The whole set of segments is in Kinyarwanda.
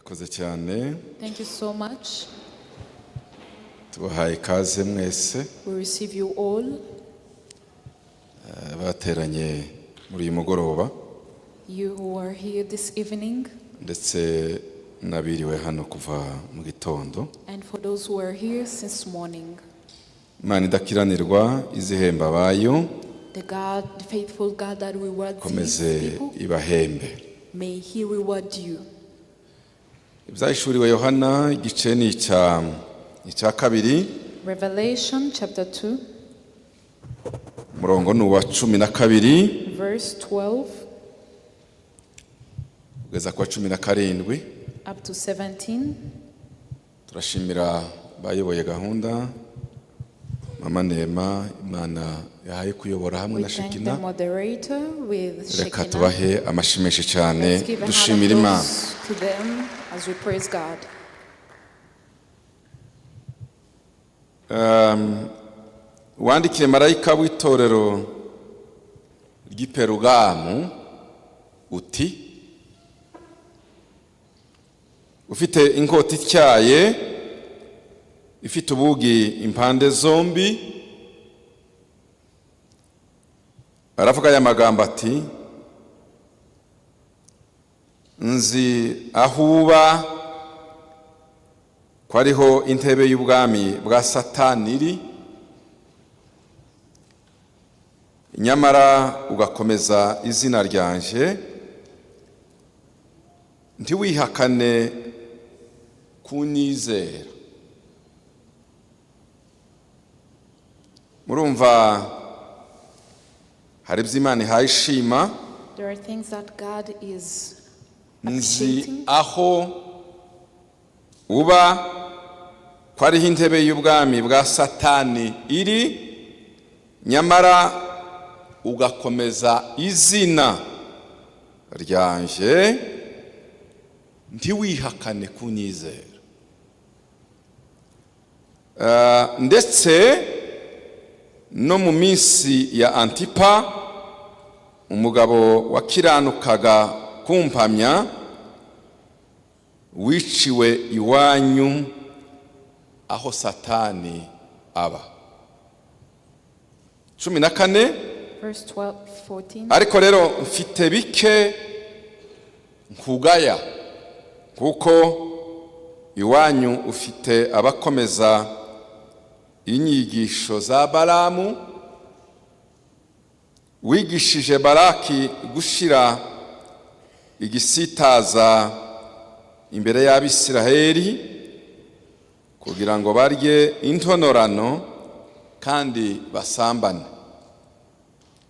Murakoze cyane. Thank you so much. Tubahaye ikaze mwese We receive you all, bateranye muri uyu mugoroba, you who are here this evening, ndetse n'abiriwe hano kuva mu gitondo. And for those who are here since morning. Imana idakiranirwa izihemba abayo, The God, the faithful God that rewards His ikomeze people, ibahembe. May He reward you. Ibyahishuriwe Yohana, igice ni icya kabiri, Revelation chapter 2, umurongo ni uwa 12 verse 12 kugeza ku wa 17. Up to 17. Turashimira abayoboye gahunda, Mama Nema Imana yahaye kuyobora hamwe We na thank the Shekina. Moderator with Reka Shekinah. tubahe amashyi menshi cyane, Let's give a hand dushimira Imana. Applause to them as we praise God. Wandikire marayika w'itorero ry'i Perugamu uti: ufite inkota ityaye ifite ubugi impande zombi aravuga aya magambo ati: nzi aho uba, ko ariho intebe y'ubwami bwa Satani iri, nyamara ugakomeza izina ryanje, ntiwihakane kunyizera. Murumva hari ibyo Imana ihaye ishima. There are things that God is Nzi appreciating. Aho uba, ko ariho intebe y'ubwami bwa Satani iri, nyamara ugakomeza izina ryanje, ntiwihakane kunyizera. Ndetse no mu minsi ya Antipa, umugabo wakiranukaga kumpamya, wiciwe iwanyu aho Satani aba. 14. Verse 12, 14. Ariko rero mfite bike nkugaya, kuko iwanyu ufite abakomeza inyigisho za Balamu, wigishije Baraki gushyira igisitaza imbere y'Abisiraheli kugira ngo barye intonorano kandi basambane.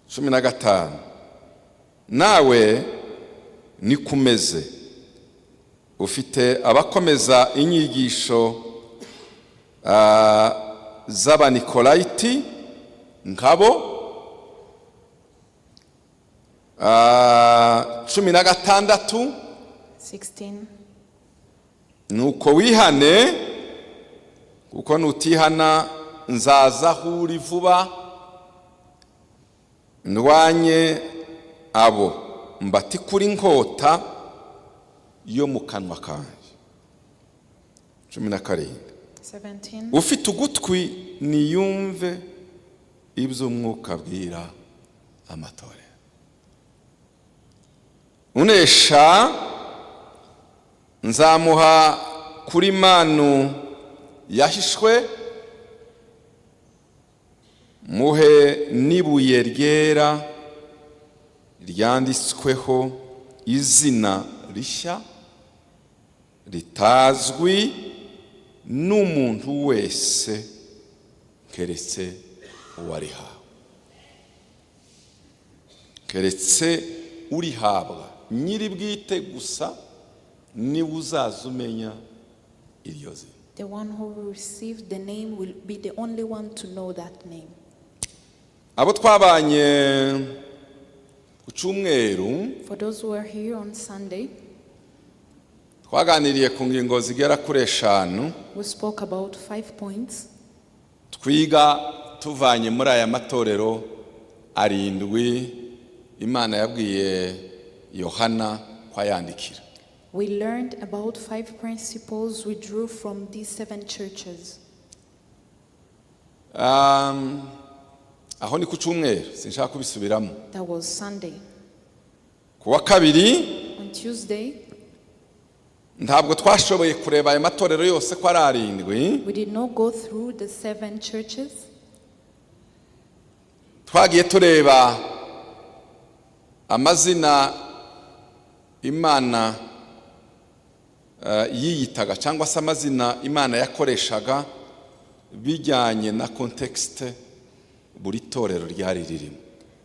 15. Nawe nikumeze, ufite abakomeza inyigisho z'Abanikolayiti nkabo. 16. 16. Nuko wihane, kuko nutihana nzaza aho uri vuba, ndwanye abo mbatikura inkota yo mu kanwa kanjye. 17. 17. Ufite ugutwi niyumve ibyo Umwuka abwira amatorero. Unesha nzamuha kuri manu yahishwe, muhe n'ibuye ryera ryanditsweho izina rishya ritazwi n'umuntu wese keretse uwarihawe, keretse urihabwa nyiri bwite gusa, niwe uzaza umenya iryo zina. The one who will receive the name will be the only one to know that name. Abo twabanye ku cyumweru, For those who are here on Sunday, twaganiriye ku ngingo zigera kuri eshanu, we spoke about five points twiga tuvanye muri aya matorero arindwi Imana yabwiye Yohana ko ayandikira. We learned about five principles we drew from these seven churches. Aho ni ku cyumweru, sinshaka kubisubiramo. That was Sunday. Ku wa kabiri, On Tuesday, ntabwo twashoboye kureba aya matorero yose ko ari arindwi. we did not go through the seven churches. Twagiye tureba amazina Imana yiyitaga cyangwa se amazina Imana yakoreshaga bijyanye na contexte buri torero ryari ririmo.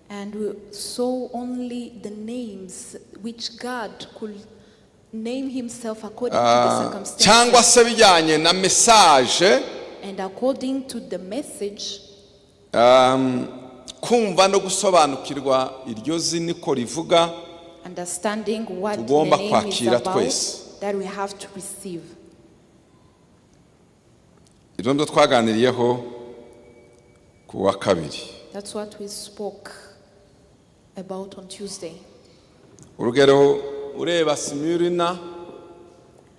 And we saw only the names which God could name himself according to the circumstances. Cyangwa se bijyanye na message. And according to the message, Kumva no gusobanukirwa iryo zina uko rivuga understanding what the tugomba name is kwakira about, twese. That we have to receive. Ibyo nibyo twaganiriyeho ku wa kabiri. That's what we spoke about on Tuesday. Urugero, ureba Simurina,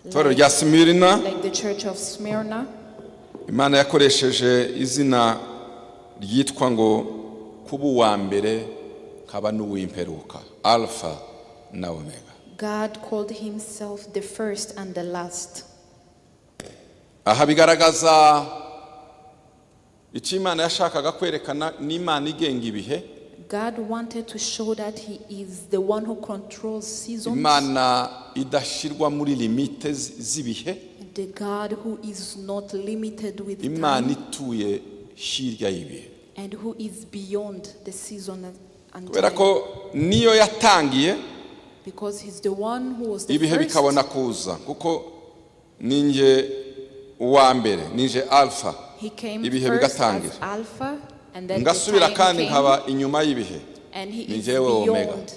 itorero rya Simurina, Like the church of Smyrna, Imana yakoresheje izina ryitwa ngo kuba uwa mbere kaba n'uw'imperuka, Alpha na Omega. God called himself the first and the last. Aha bigaragaza icyo Imana yashakaga kwerekana, n'Imana igenga ibihe. God wanted to show that he is the one who controls seasons, Imana idashyirwa muri limite z'ibihe. The God who is not limited with Imana time ituye hirya y'ibihe. And who is beyond the season and Kubera time. ko niyo yatangiye, Because he's the one who was the ibihe first. Bikabona kuza, kuko ninjye uwa mbere, ninjye Alpha, He came ibihe first as bigatangira. Alpha, and then the Ngasubira time kandi came, nkaba inyuma y'ibihe, and he ni is njyewe Omega. beyond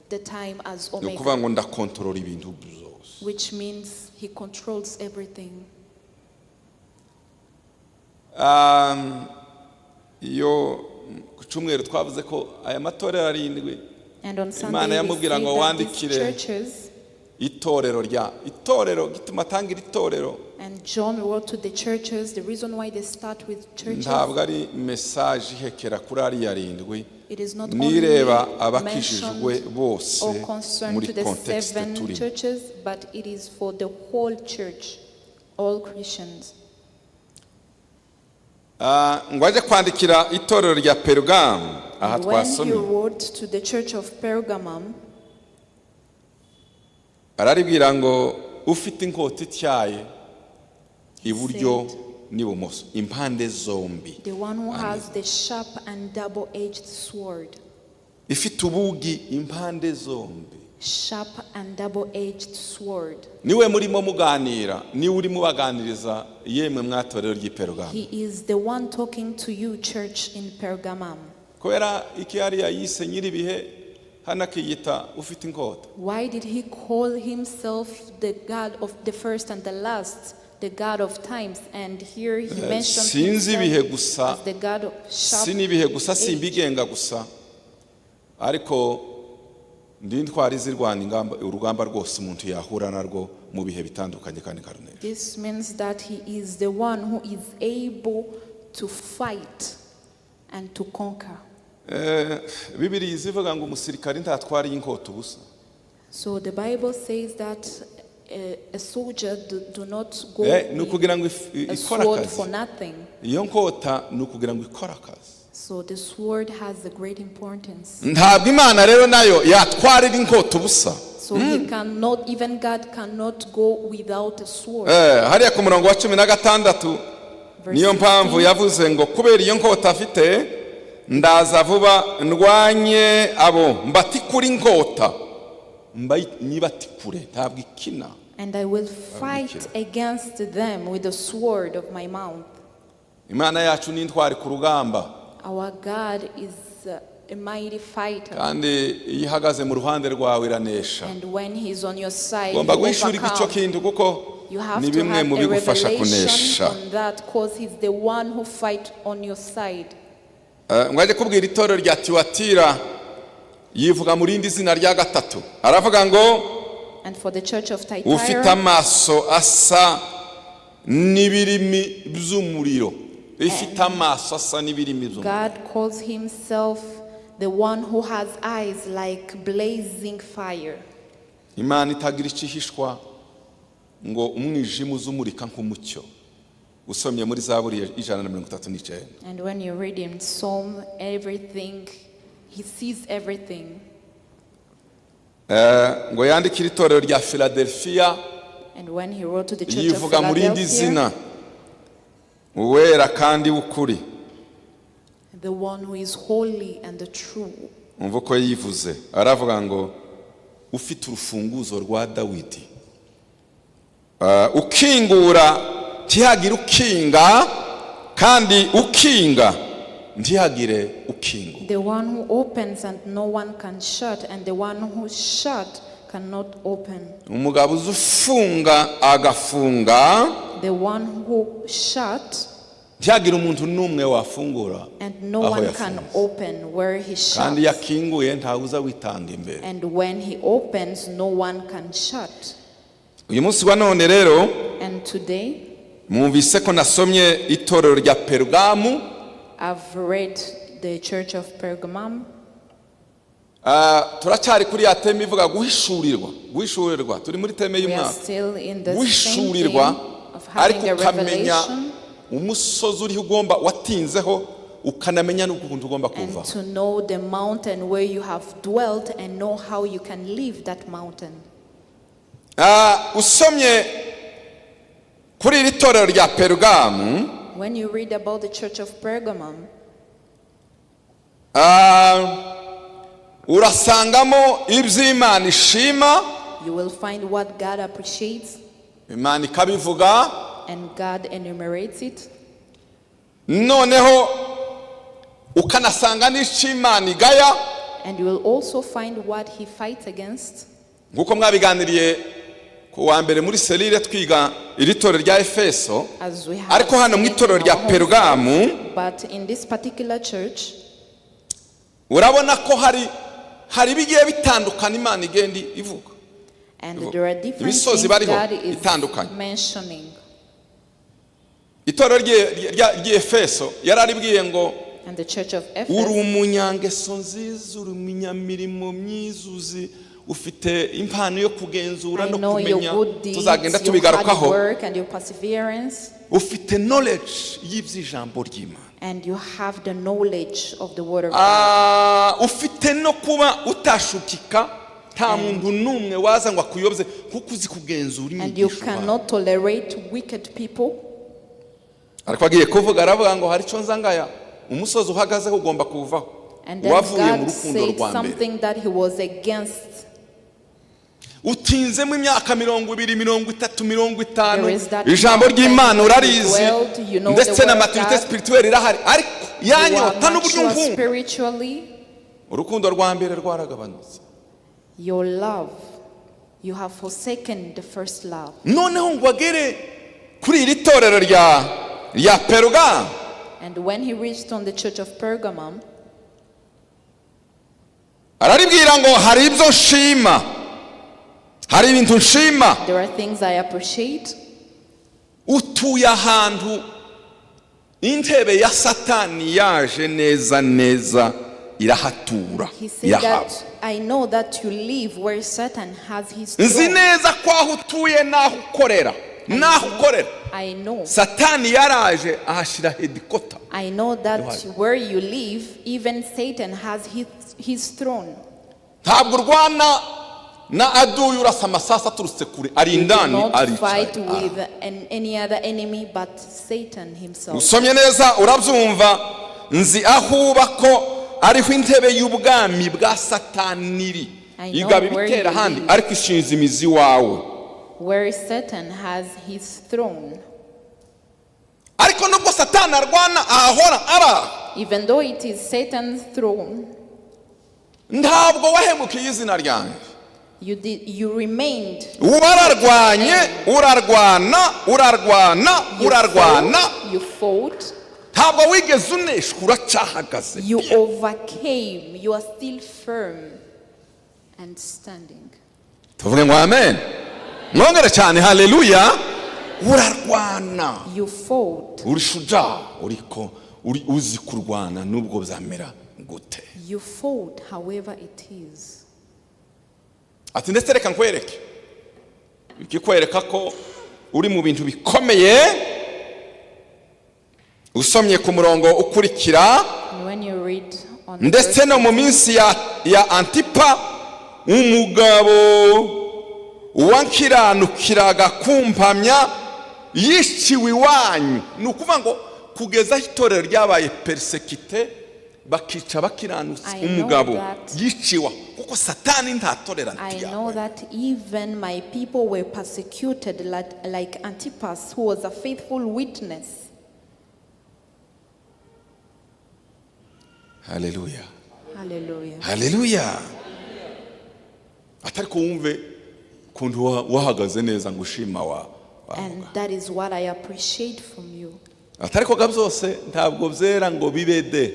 the time as Ni Omega, ukuvuga ngo ndakontorora ibintu byose. Which means he controls everything. Iyo ku cyumweru twavuze ko aya matorero arindwi, And on Imana Sunday, we yamubwira see ngo that these wandikire churches, itorero rya itorero gituma atangira itorero, and John wrote to the churches, the reason why they start with churches, ntabwo ari message ihekera kuri ariya arindwi, it is not nireba only abakijijwe mentioned bose or concerned muri to the contexte seven turimo. Churches, but it is for the whole church, all Christians. Ngo ajye kwandikira itorero rya Perugamu aha And when he twasomye, wrote to the church of Pergamum, araribwira ngo ufite inkota ityaye iburyo said, n'ibumoso, impande zombi, the one who has the sharp and double-edged sword, ifite ubugi impande zombi, sharp and double-edged sword. Niwe murimo muganira, niwe urimo ubaganiriza, yemwe mwatorero ry'i Perugamu. He is the one talking to you, church in Pergamum. Kubera iki hariya yise nyir'ibihe, hano akiyita ufite inkota? Why did he call himself the God of the first and the last, the God of times? And here he mentions Sinzi himself ibihe gusa, as the God of sharp si n'ibihe gusa, si edge. imbigenga gusa, ariko ndi intwari zirwana ingamba urugamba rwose umuntu yahura narwo mu bihe bitandukanye kandi nkarunesha. This means that he is the one who is able to fight and to conquer. Bibiliya izivuga ngo umusirikari ntatwara inkota ubusa. So the Bible says that a soldier do not go Ni with ukugira ngo a ikore sword akazi. for nothing. Iyo nkota ni ukugira ngo ikore akazi. So the sword has a great importance. Ntabwo Imana rero nayo yatwarira inkota ubusa. So he cannot, even God cannot go without a sword. Hariya ku murongo wa 16, Verse niyo mpamvu 16, yavuze ngo kubera iyo nkota afite, ndaza vuba ndwanye abo mbatikure inkota, nyibatikure, ntabwo ikina. And I will fight against them with the sword of my mouth. Imana yacu ni intwari ku rugamba. Our God is a mighty fighter. Kandi iyo ihagaze mu ruhande rwawe iranesha. And when he's on your side, Ugomba you guhishurirwa icyo overcome. kintu kuko You have ni to bimwe have mu a bigufasha revelation kunesha. on that, 'cause he's the one who fight on your side. Ngo ajye kubwira itorero rya Tiwatira, yivuga mu rindi zina rya gatatu, aravuga ngo And for the church of ufite Thyatira, amaso asa n'ibirimi by'umuriro, ifite amaso asa n'ibirimi by'umuriro. God calls himself the one who has eyes like blazing fire. Imana itagira icyo ihishwa ngo umwijima uze umurika nk'umucyo, usomye muri Zaburi 139. And when you read in Psalm, everything, he sees everything. Ngo yandikire itorero rya Filadelfiya, And when he wrote to the church of yivuga mu rindi Philadelphia, zina, uwera kandi w'ukuri. The one who is holy and the true. Umva uko yivuze, aravuga ngo ufite urufunguzo rwa Dawidi, ukingura ntihagire ukinga, kandi ukinga ntihagire ukingura. The one who opens and no one can shut, and the one who shut cannot open. Umugabo uzi ufunga agafunga, The one who shut ntihagire umuntu n'umwe wafungura and no aho one can yafunze. Open where he Kandi iyo shuts. akinguye ntawe uza witanga imbere. And when he opens, no one can shut. Uyu munsi wa none rero, And today, mwumvise ko nasomye itorero rya Perugamu. I've read the church of Pergamum. Turacyari kuri ya theme ivuga guhishurirwa, guhishurirwa. Turi muri theme We are y'umwaka, still in the same guhishurirwa, theme of having ariko a ukamenya revelation umusozi uriho ugomba watinzeho, ukanamenya n'ukuntu ugomba and kuva. To know the mountain where you have dwelt and know how you can leave that mountain. Usomye kuri iri torero rya Perugamu, When you read about the church of Pergamum, urasangamo iby'Imana ishima, you will find what God appreciates Imana ikabivuga, and God enumerates it. Noneho ukanasanga n'icyo Imana igaya. And you will also find what he fights against. Nk'uko mwabiganiriye ku wa mbere muri cellule twiga iri torero rya Efeso, As we have ariko hano mu seen itorero in rya our home Perugamu, But in this particular church, urabona ko hari ibigiye bitandukana Imana igenda ivuga. and there are different Imisozi things bariho God is itandukanye. mentioning. Itorero ry'Efeso yararibwiye ngo And the church of uri Ephesus, umunyangeso nziza, uri umunyamirimo myiza, uzi ufite impano yo kugenzura I no know your kumenya, good deeds, tuzagenda your hard tubigarukaho, work, and your perseverance, ufite knowledge y'iby'ijambo ry'Imana, and you have the knowledge of the word of God. Ufite no kuba utashukika, nta muntu n'umwe waza ngo akuyobye kuko uzi kugenzura And you inyigisho wawe. Cannot tolerate wicked people. Ariko agiye kuvuga aravuga ngo hari icyo nzangaya, umusozi uhagazeho ugomba kuwuvaho, And then wavuye mu God rukundo said rwa mbere. Something that he was against. Utinzemo imyaka 20, 30, 50, There is that ijambo mountain ry'Imana where you urarizi, dwelt, you know ndetse the na word of maturité God. spirituelle irahari, ariko You are yanyota n'uburyo mature nkunda spiritually. urukundo rwa mbere rwaragabanutse. Your love, you have forsaken the first love. Noneho ngo agere kuri iri torero rya Perugamu, And when he reached on the church of Pergamum, araribwira ngo hari ibyo nshima, hari ibintu nshima. There are things I appreciate. Utuye ahantu intebe ya Satani yaje neza neza irahatura, He said irahabwa. that I know that you live where Satan has his Nzi throne. neza ko aho utuye n'aho ukorera, I know. Satani yaraje ahashyira headquarter. I know that where you live, even Satan has his throne. Ntabwo urwana na aduyi urasa amasasu aturutse kure, ari You do indani, not aricaye. fight with any other enemy but Satan himself. Usomye neza urabyumva, nzi aho uba ko ariho intebe y'ubwami bwa Satani iri, I know igaba where ibitera you ahandi, live. ariko ishinze imizi iwawe. Where Satan has his throne. Ariko nubwo Satani arwana ahahora ari aho, Even though it is Satan's throne, ntabwo wahemukiye izina ryanjye. you remained. Wararwanye, urarwana, urarwana, You urarwana, fought, you fought, ntabwo wigeze uneshwa, uracyahagaze. You overcame, you are still firm and standing. Tuvuge ngo amen, mwongere cyane haleluya. Urarwana. You fought. Uri shuja, uriko uri uzi kurwana nubwo byamera gute. You fought however it is. Ati ndetse reka nkwereke ikikwereka ko uri mu bintu bikomeye. Usomye ku murongo ukurikira, And when you read on ndetse verse no mu minsi ya Antipa, umugabo wankiranukiraga kumpamya, yiciwe iwanyu. Ni ukuvuga ngo kugeza aho itorero ryabaye persécuté, bakica bakiranutse, I know umugabo that- yiciwa kuko Satani ntatorera. I know that even my people were persecuted like Antipas, who was a faithful witness. Haleluya. Hallelujah. Haleluya. Atari ko wumve ukuntu wahagaze neza ngo ushima wa And that is what I appreciate from you. Atari ko ga byose ntabwo byera ngo bibe de.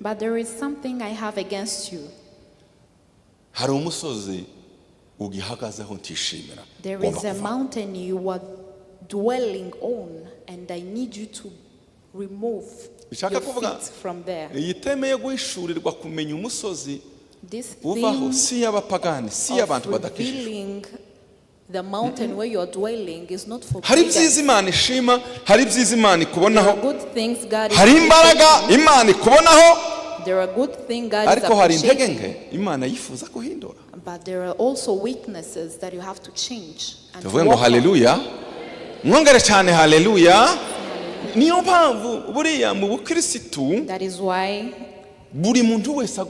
But there is something I have against you. Hari umusozi ugihagazeho ntishimira. There Ugomba is a kuvaho. Mountain you are dwelling on, and I need you to remove Bishaka your kuvuga feet from there. iyi theme yo guhishurirwa kumenya umusozi This uvaho theme si iy'abapagani, si of iy'abantu badakijijwe. revealing the mountain where you are dwelling is not for Hari ibyiza pagans. Imana ishima, hari ibyiza Imana ikubonaho, Good things God is hari imbaraga appreciating. Imana ikubonaho, There are good things God is ariko hari intege appreciating. nke Imana yifuza guhindura. But there are also weaknesses that you have to change and to Tuvuge ngo work on. haleluya, mwongere cyane haleluya. Niyo mpamvu buriya mu bukirisitu That is why buri muntu wese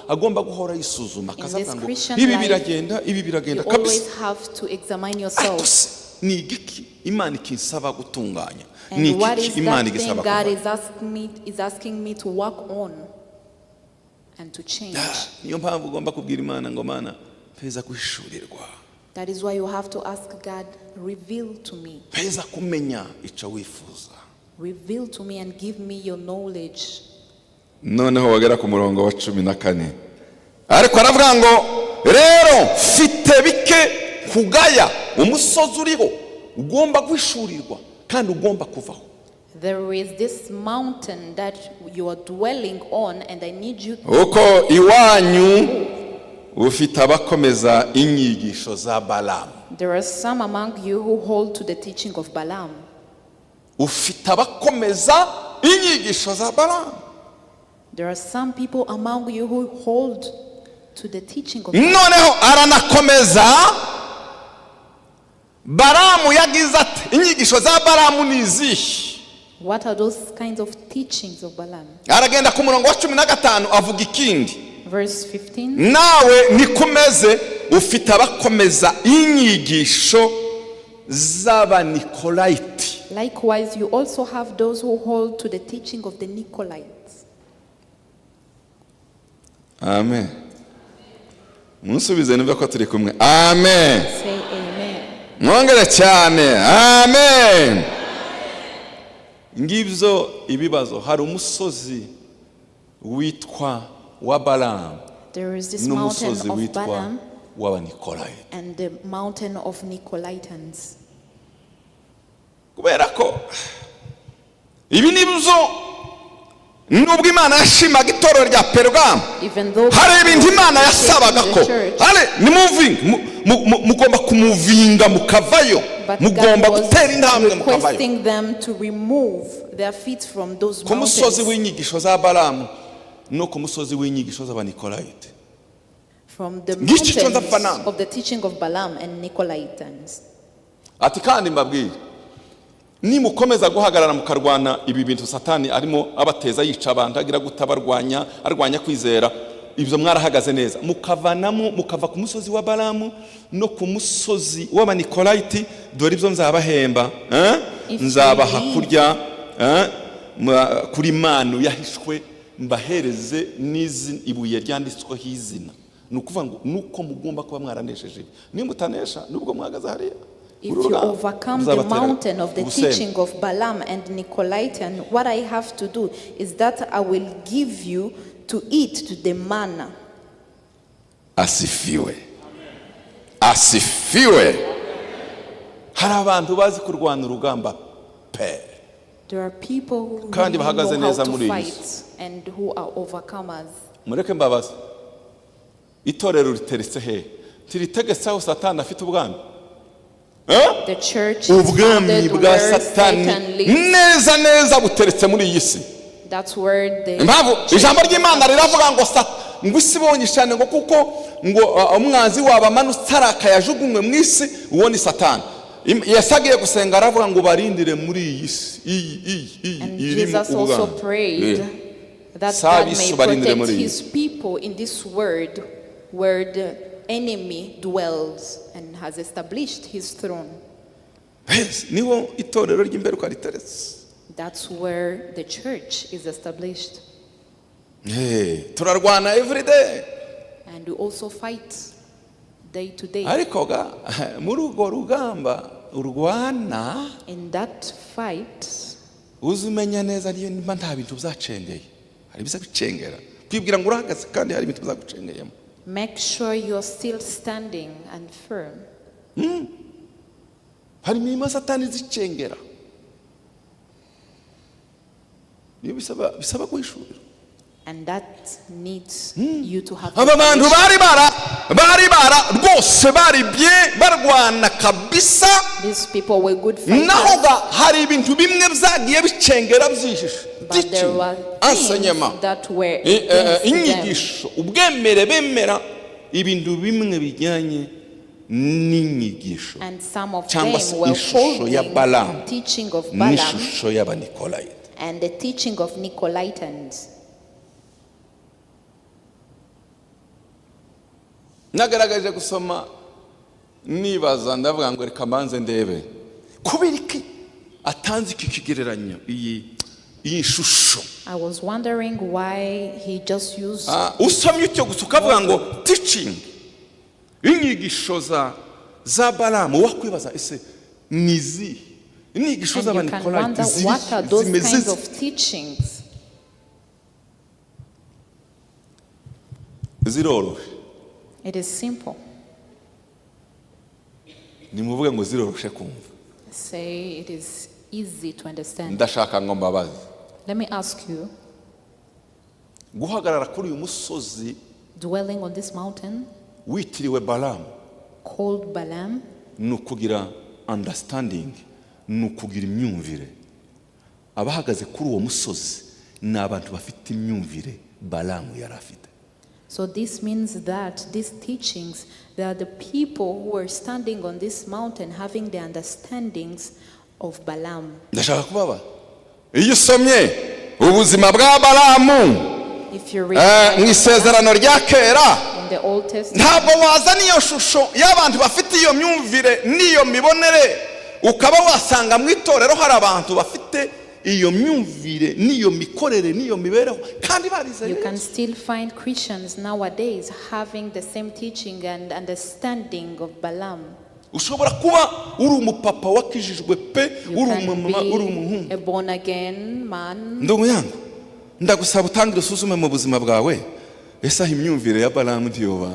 agomba guhora yisuzuma, in akazavuga this ngo Christian ibi life, biragenda, ibi biragenda you kabisa, always have to examine ariko yourself. se ni igiki Imana ikinsaba gutunganya, ni And what igiki is Imana that thing igisaba God kuva is asking me to work on and to change? Niyo mpamvu ugomba kubwira Imana ngo Mana, mpeza guhishurirwa. That is why you have to ask God, reveal to me. Mpeza kumenya icyo wifuza. Reveal to me and give me your knowledge. Noneho wagera ku murongo wa 14, ariko aravuga ngo rero mfite bike kugaya, umusozi uriho ugomba guhishurirwa kandi ugomba kuvaho. There is this mountain that you are dwelling on, and I need you Uko iwanyu ufite abakomeza inyigisho za Balamu. There are some among you who hold to the teaching of Balaam. Ufite abakomeza inyigisho za Balamu. There are some people among you who hold to the teaching of Balaam. Noneho aranakomeza. Baramu yagize ati inyigisho za Baramu ni izihe? What are those kinds of teachings of Balaam? Aragenda ku murongo wa 15 avuga ikindi. Verse 15. Nawe niko umeze, ufite abakomeza inyigisho z'Abanikolayiti. Likewise, you also have those who hold to the teaching of the Nicolaites. Amen. Munsubize nimba ko turi kumwe. Amen. Say amen. Mwongere cyane amen. Ngibyo ibibazo. Hari umusozi witwa wa Balamu There is this mountain n'umusozi of witwa Balaam w'Abanikolayiti. And the mountain of Nicolaitans. Kubera ko ibi ni byo, nubwo Imana yashimaga itorero rya Perugamu, Even though hari ibintu Imana yasabaga ko hari ni moving, mugomba kumuvinga mukavayo, but mugomba God was gutera intambwe mukavayo requesting them to remove their feet from those ku musozi mountains, w'inyigisho za Balamu no ku musozi w'inyigisho z'Abanikolayiti. From the Ngiki icyo ndapfa mountains namwe. Of the teaching of Balaam and Nicolaitans. Ati kandi mbabwire, nimukomeza guhagarara mukarwana ibi bintu Satani arimo abateza, yica abantu, agira guta, abarwanya, arwanya kwizera, ibyo mwarahagaze neza mukavanamo, mukava ku musozi wa Balamu no ku musozi w'Abanikolayiti, dore ibyo nzabahemba, eh? If you Nzabaha leave- kurya, eh? Kuri manu yahishwe, mbahereze n'izi ibuye ryanditsweho izina. Ni ukuvuga ngo nuko mugomba kuba mwaranesheje ibi. Nimutanesha, nubwo muhagaze hariya, If uru you rugamba overcome the ruzabatera mountain of the ubusembwa. Teaching of Balaam and Nicolaitan, what I have to do is that I will give you to eat to the manna. Asifiwe, Asifiwe. Hari abantu bazi kurwana urugamba pe. There are people who Kandi really bahagaze know how neza to muri iyi fight and who are overcomers. Mureke mbabaze, itorero riteretse hehe? Ntiritegetse aho Satani afite ubwami? Eh? The church is Ubwami founded bwa where Satani Satan lives. neza neza buteretse muri iyi si. That's where the Impamvu church ijambo ry'Imana riravuga ngo ngo isi ibonye cyane, ngo kuko ngo umwanzi wabo amanutse arakaye ajugunywe mu isi, uwo ni Satani. Yesu agiye gusenga aravuga ngo barindire muri iyi si, iyi iyi iyi And irimo Jesus also ubwami. prayed that Sabi God may subarindire protect muri iyi. his people in this world where the enemy dwells and has established his throne. Yes, niho itorero ry'imperuka riteretse. That's where the church is established. Turarwana everyday. And we also fight day to day. Ariko ga muri urwo rugamba urwana, In that fight, uzi umenya neza niyo niba nta bintu byacengeye. Hari ibiza bicengera, kwibwira ngo urahagaze kandi hari ibintu bizagucengeyemo. Make sure you're still standing and firm. Hari imirimo ya Satani zicengera, niyo bisaba guhishurira. And that needs you to have Aba bantu revelation. bari bara rwose bari bye barwana kabisa. These people were good fighters. Naho ga hari ibintu bimwe byagiye bicengera byihishe. But there were Enseignement, things that were against them. Inyigisho, ubwemere bemera ibintu bimwe bijyanye n'inyigisho And some of cyangwa se them were ishusho ya holding Balamu teaching of Balaam n'ishusho y'Abanikolayiti. And the teaching of Nicolaitans. Nagaragaje gusoma nibaza, ndavuga ngo reka mbanze ndebe kubera iki atanze iki kigereranyo, iyi shusho. I was wondering why he just used Usomye utyo gusa ukavuga ngo teaching, inyigisho za Balamu, wakwibaza ese ni izihe inyigisho And you can z'Abanikolayiti wonder ziri what are those zimeze kinds zite? of teachings. Ziroroshye. It is simple. Nimuvuge ngo ziroroshye kumva. Say it is easy to understand. Ndashaka ngo mbabaze. Let me ask you, Guhagarara kuri uyu musozi dwelling on this mountain witiriwe Balamu called Balaam, ni ukugira understanding, ni ukugira imyumvire. Abahagaze kuri uwo musozi ni abantu bafite imyumvire Balamu yari afite. So this means that these teachings, they are the people who are standing on this mountain having the understandings of Balaam. Ndashaka kubaba, iyo usomye ubuzima bwa Balamu If you read mu Isezerano rya Kera, in the Old Testament, ntabwo wazana iyo shusho y'abantu bafite iyo myumvire n'iyo mibonere, ukaba wasanga mu itorero hari abantu bafite iyo myumvire n'iyo mikorere n'iyo mibereho kandi barizeye. You can still find Christians nowadays having the same teaching and understanding of Balaam. Ushobora kuba uri umupapa wakijijwe pe, You uri can umumama, uri be umuhungu. a born again man. Ndugu yangu, ndagusaba utangire usuzume mu buzima bwawe, ese aho imyumvire ya Balamu ntiyoba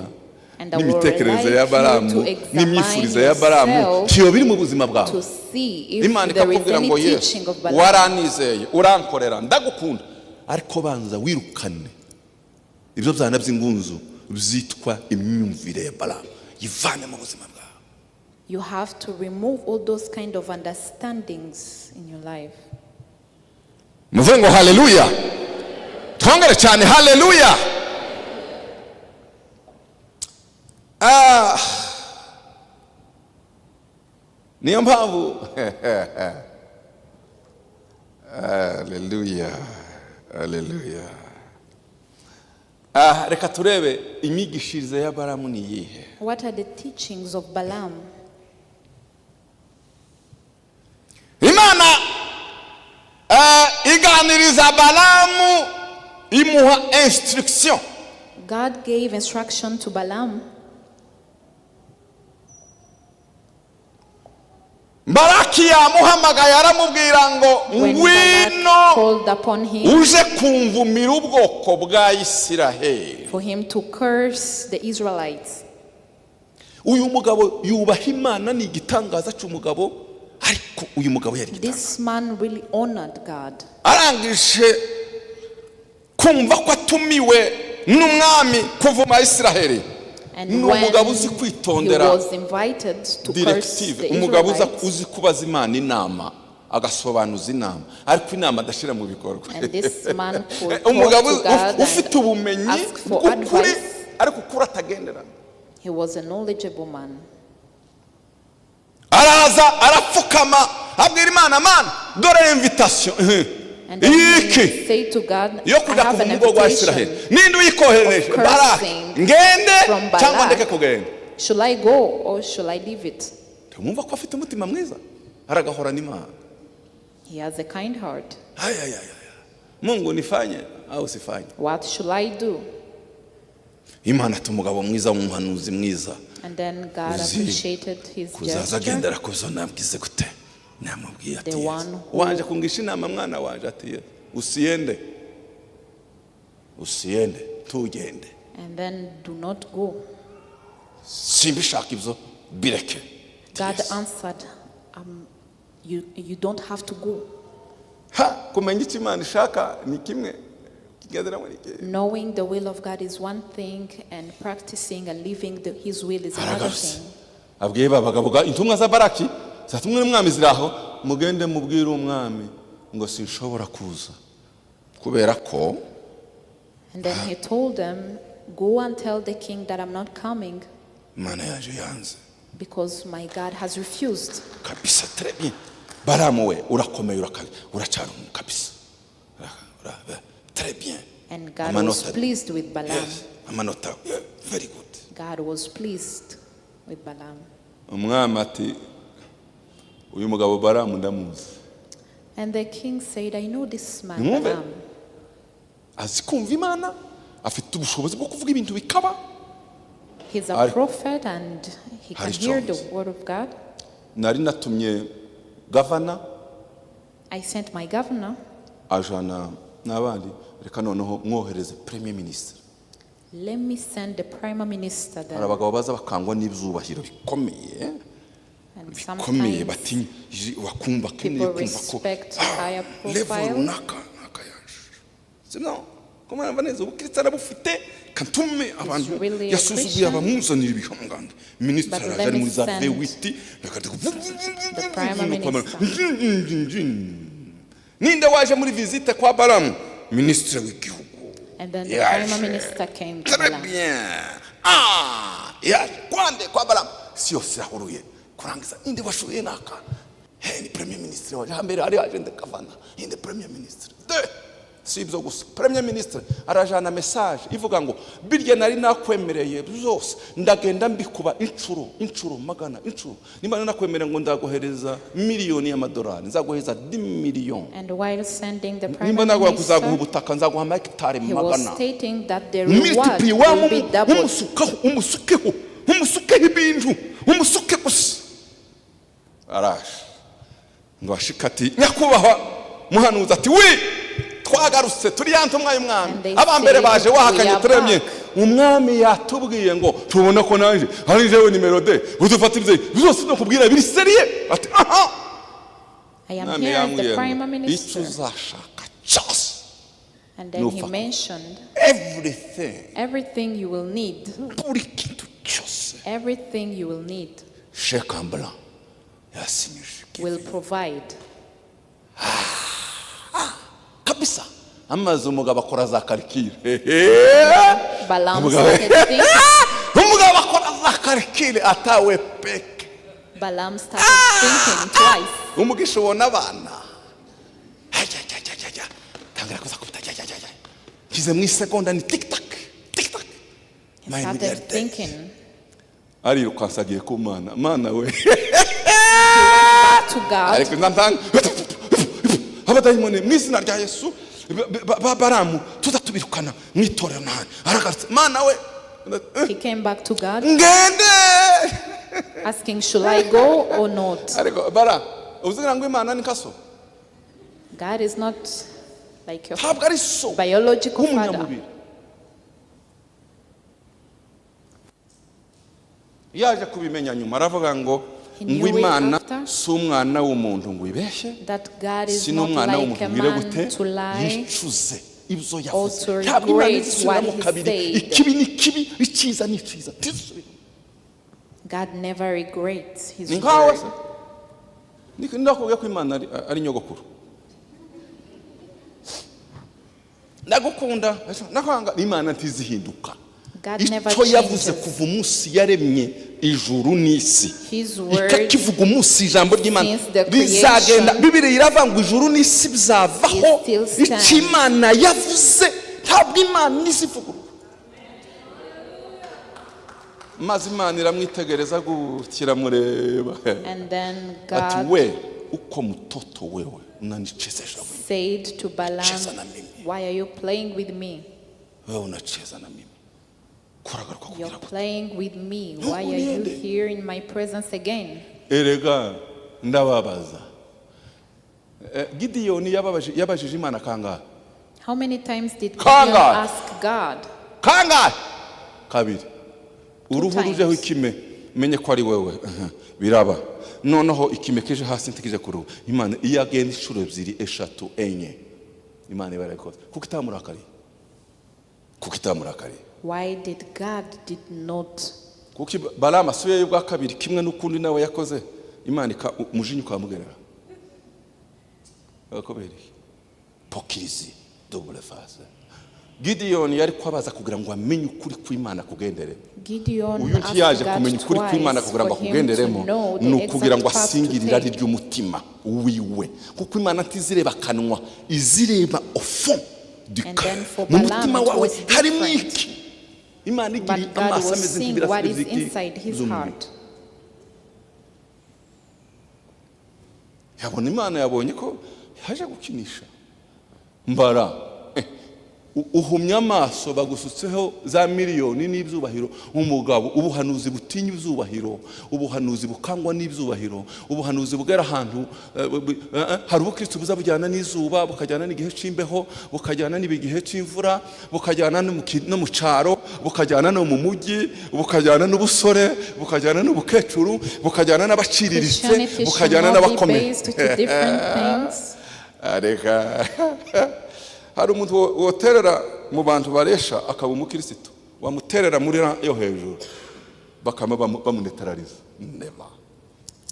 And I would n'imitekerereze like ya you Balamu to examine n'imyifurize ya Balamu yourself ntiyoba iri mu buzima bwawe? to see if Imana there is ikakubwira any ngo Yesu, teaching of Balaam. waranizeye, urankorera, ndagukunda, ariko banza wirukane ibyo byana by'ingunzu byitwa imyumvire ya Balamu, yivane mu buzima bwawe. You have to remove all those kind of understandings in your life. Muvuge ngo haleluya, twongere cyane haleluya. Niyo mpamvu, haleluya, haleluya. Reka turebe imyigishirize ya Balamu ni iyihe. What are the teachings of Balaam? Imana iganiriza Balamu, imuha instruction. God gave instruction to Balaam. Baraki yamuhamagaye, aramubwira ngo When ngwino Balak called upon him uje kumvumira ubwoko bwa Isiraheli. For him to curse the Israelites. Uyu mugabo yubaha Imana, ni igitangaza cy'umugabo, ariko uyu mugabo yari igitangaza. This man really honored God. Arangije kumva ko atumiwe n'umwami kuvuma Isiraheli, And ni when umugabo uzi he kwitondera was invited to curse directive, the umugabo uza Israelites, uzi kubaza Imana inama, agasobanuza inama, ariko inama adashyira mu bikorwa. and this man could talk Umugabo to God ufite and ubumenyi ask for bw'ukuri, advice. ariko ukuri atagendera. He was a knowledgeable man. Araza, arapfukama, abwira Imana: "Mana, dore invitation And then iki he said to God, yo "I kujya have kuva an mu bwoko bwa Isiraheli. invitation. Ninde uyikohereje? of Baraki. cursing Ngende from Balak. cyangwa ndeke kugenda?" Should I go or should I leave it?" Tumwumva ko afite umutima mwiza, aragahorana Imana. He has a kind heart. Ay, ay, ay, ay. Mungu, nifanye au sifanye? What should I do? Imana ati: "Umugabo mwiza w'umuhanuzi mwiza And then God uzi appreciated his kuzaza gesture. agendera ku zo nabwize gute namubwiye." Ati: The "Yes." one who- "Waje kungisha inama, mwana wanje?" Ati: "Yes." "Usiende, usiende, tugende." And then, "Do not go." "Simbishaka ibyo, bireke." Ati: God "Yes." answered, you don't have to go. Ha, kumenya icyo Imana ishaka ni kimwe, kigenderamo ni ikindi. Knowing the will of God is one thing, and practicing and living His will is another Aragarutse, thing. abwiye ba bagabo intumwa za Baraki zatumwe n'umwami ziri aho: "Mugende mubwire umwami ngo sinshobora kuza kubera ko" And then he told them, "Go and tell the king that I'm not coming Imana yaje yanze. Because my God has refused." Kabisa, très bien. Baramu we, urakomeye, uracyari umu kabisa. Très bien. And God was Amanota. Pleased with Balaam. Yes, amanota, yeah, very good. God was pleased with Balaam. Umwami ati: "Uyu mugabo Baramu ndamuzi." And the king said, "I know this man, Nimwumve. Balaam. Azi kumva Imana, afite ubushobozi bwo kuvuga ibintu bikaba. He's a prophet and he can Hari hear the Jones. Word of God. Nari natumye governor, I sent my governor. Ajana n'abandi. Reka noneho mwohereze premier ministre." Let me send the prime minister Hari then." abagabo baza bakangwa n'ibyubahiro bikomeye, And bikomeye, sometimes batinya, bakumva akeneye people kumva ko respect higher level profile. runaka naka yaje, sibyo? Ko murumva neza ubukristo arabufite, kantume abantu Really a yasuzuguye Christian. abamuzanira ibihangange. Minisitiri But araje let ari me muri za send V8. the prime minister. Ninde waje muri visite kwa Baramu? Minisitiri w'igihugu. And then the Yaje. prime minister came to Très Balaam. bien. Ah, yaje kwande? Kwa Baramu. Si yose irahuruye kurangiza. Ninde washuye? Naka. Hey, ni premier ministre waje. Hambere hari haje nde? Governor. Ninde? Premier ministre. De si ibyo gusa, premier ministre arajana message ivuga ngo: "Birya nari nakwemereye byose ndagenda mbikuba inshuro, inshuro magana, inshuro. Nimba nari nakwemereye ngo ndaguhereza miliyoni y'amadolari, nzaguhereza 10 miliyoni. And while sending the prime Nimba naguha kuzaguha minister, ubutaka, nzaguha amahegitari he was magana." stating that the reward Multiply will be doubled. umusukaho, umusukeho, umusukeho ibintu, umusuke gusa. Araje ngo ashike, ati: "Nyakubahwa muhanuzi." Ati: "Wi, twagarutse, turi ya ntumwa y'umwami. And they Abambere say, baje wahakanye, 'We are turemye. back.' Umwami yatubwiye ngo tubone ko nanjye ari jewe numéro deux, udufata ibyo byose no kubwira biri sérieux." Ati: "Aha." "I am Umwami here as the yambwiye prime ngo icyo minister." uzashaka cyose, And then he nupfa. Mentioned Everything, everything you will need, buri kintu cyose, everything you will need chèque en blanc yasinyije. will provide. Kabisa, amaze umugabo akora za calcul. Balaam Umugabo started thinking, umugabo akora za calcul atawe peke. Balaam started thinking twice. Umugisha ubona abana. Ajya, ajya, ajya, ajya. Tangira kuza kubita, ajya, ajya, ajya. Nshyize mu isegonda ni tic tac, tic tac. He My started milliardaire. Thinking Arirukansa agiye ku Mana. Mana we. back to God. Ariko ntanga abadayimoni mu izina rya Yesu ba Baramu tuza tubirukana mu itorero nahandi. Aragarutse: "Mana we." He came back to God "Ngende?" asking, "Should I go or not?" Ariko bara uzigira ngo Imana ni kaso. God is not like your Ntabwo ari so biological father. w'umunyamubiri. Yaje kubimenya nyuma, aravuga ngo He ngo knew it Imana after. si umwana w'umuntu ngo ibeshye, That God is si not n'umwana like w'umuntu a ngire man gute to lie yicuze ibyo or yavuze. to Ntabwo Imana regret izisubiramo what he kabiri. said. Ikibi ni kibi, icyiza ni icyiza, ntizisubiremo. God never regrets his Ni nkawe word. se. Ndakubwiye ko Imana ari nyogokuru, ndagukunda, ndakwanga, Imana ntizihinduka. God never Icyo yavuze changes. kuva umunsi yaremye ijuru n'isi, His word ikakivuga umunsi ijambo ry'Imana since the rizagenda. creation Bibiri iravuga ngo ijuru n'isi bizavaho, is still stands. icyo Imana yavuze ntabwo Imana izivugurura. Maze Imana iramwitegereza gutya, iramureba, And then ati: God "We uko mtoto, wewe unanichezesha wewe." said to Balaam, Cheza na mimi. "Why are you playing with me?" "Wewe unacheza na mimi, kuragaruka kugira You're ngo playing with me. Why are you uniende. here in my presence again?" Erega ndababaza. Gidiyoni yabajije Imana kangahe? How many times did Gideon Kangahe? ask God? Kangahe? Kabiri. Uruhu Times. rujeho ikime, menye ko ari wewe. Aha, biraba. Noneho ikime kije hasi, ntikije ku ruhu. Imana iyo agenda inshuro ebyiri, eshatu, enye, Imana iba yarabikoze. Kuko itamurakariye? Kuko itamurakariye? Why did God did not Kuko Balamu asubiyeyo ubwa kabiri, kimwe n'ukundi nawe yakoze, Imana umujinya ukamugerera. Kubera iki? Hypocrisie, double face. Gidiyoni yari kwabaza kugira ngo amenye ukuri kw'Imana kugendere. Gideon Uyu asked ntiyaje God kumenya ukuri kw'Imana twice kugira ngo for him to akugenderemo, know ni the ukugira ngo exact path to asingire irari take. ry'umutima wiwe, kuko Imana ntizireba akanwa, izireba au fond du And cœur. then for Mu Balaam, mutima it wawe was harimo different. iki? Imana igira But God amaso was ameze seeing nk'ibirasire what is by'iki inside his z'umuriro. heart. Yabona Imana yabonye ko yaje gukinisha mbara. Uhumye amaso, bagusutseho za miliyoni n'ibyubahiro. Umugabo, ubuhanuzi butinya ibyubahiro, ubuhanuzi bukangwa n'ibyubahiro, ubuhanuzi bugera ahantu hari ubukristo buza bujyana n'izuba, bukajyana n'igihe cy'imbeho, bukajyana n'igihe cy'imvura, bukajyana no mu cyaro, bukajyana no mu mujyi, bukajyana n'ubusore, bukajyana n'ubukecuru, bukajyana n'abaciriritse, Christianity should bukajyana not be n'abakomeye. based to different things. Reka, hari umuntu woterera mu bantu baresha akaba umukirisitu, wamuterera muri rang yo hejuru bakaba bamunetarariza. Neba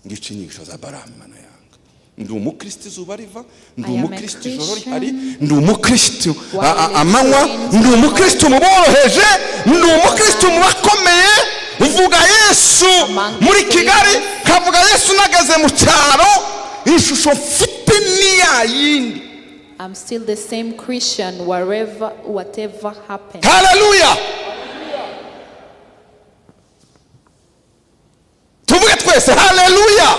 ngica inyigisho za Baramu. Imana yanga. Ndi umukristo izuba riva, ndi I am a umukristo ijoro Christian. rihari, ndi umukristo While amanywa, it ndi umukristo mu boroheje, ndi umukristo mu bakomeye. Uvuga Yesu Among muri the Kigali, famous. nkavuga Yesu nageze mu cyaro, ishusho mfite ni ya yindi. I'm still the same Christian wherever, whatever happens. Haleluya! Tuvuge twese: haleluya!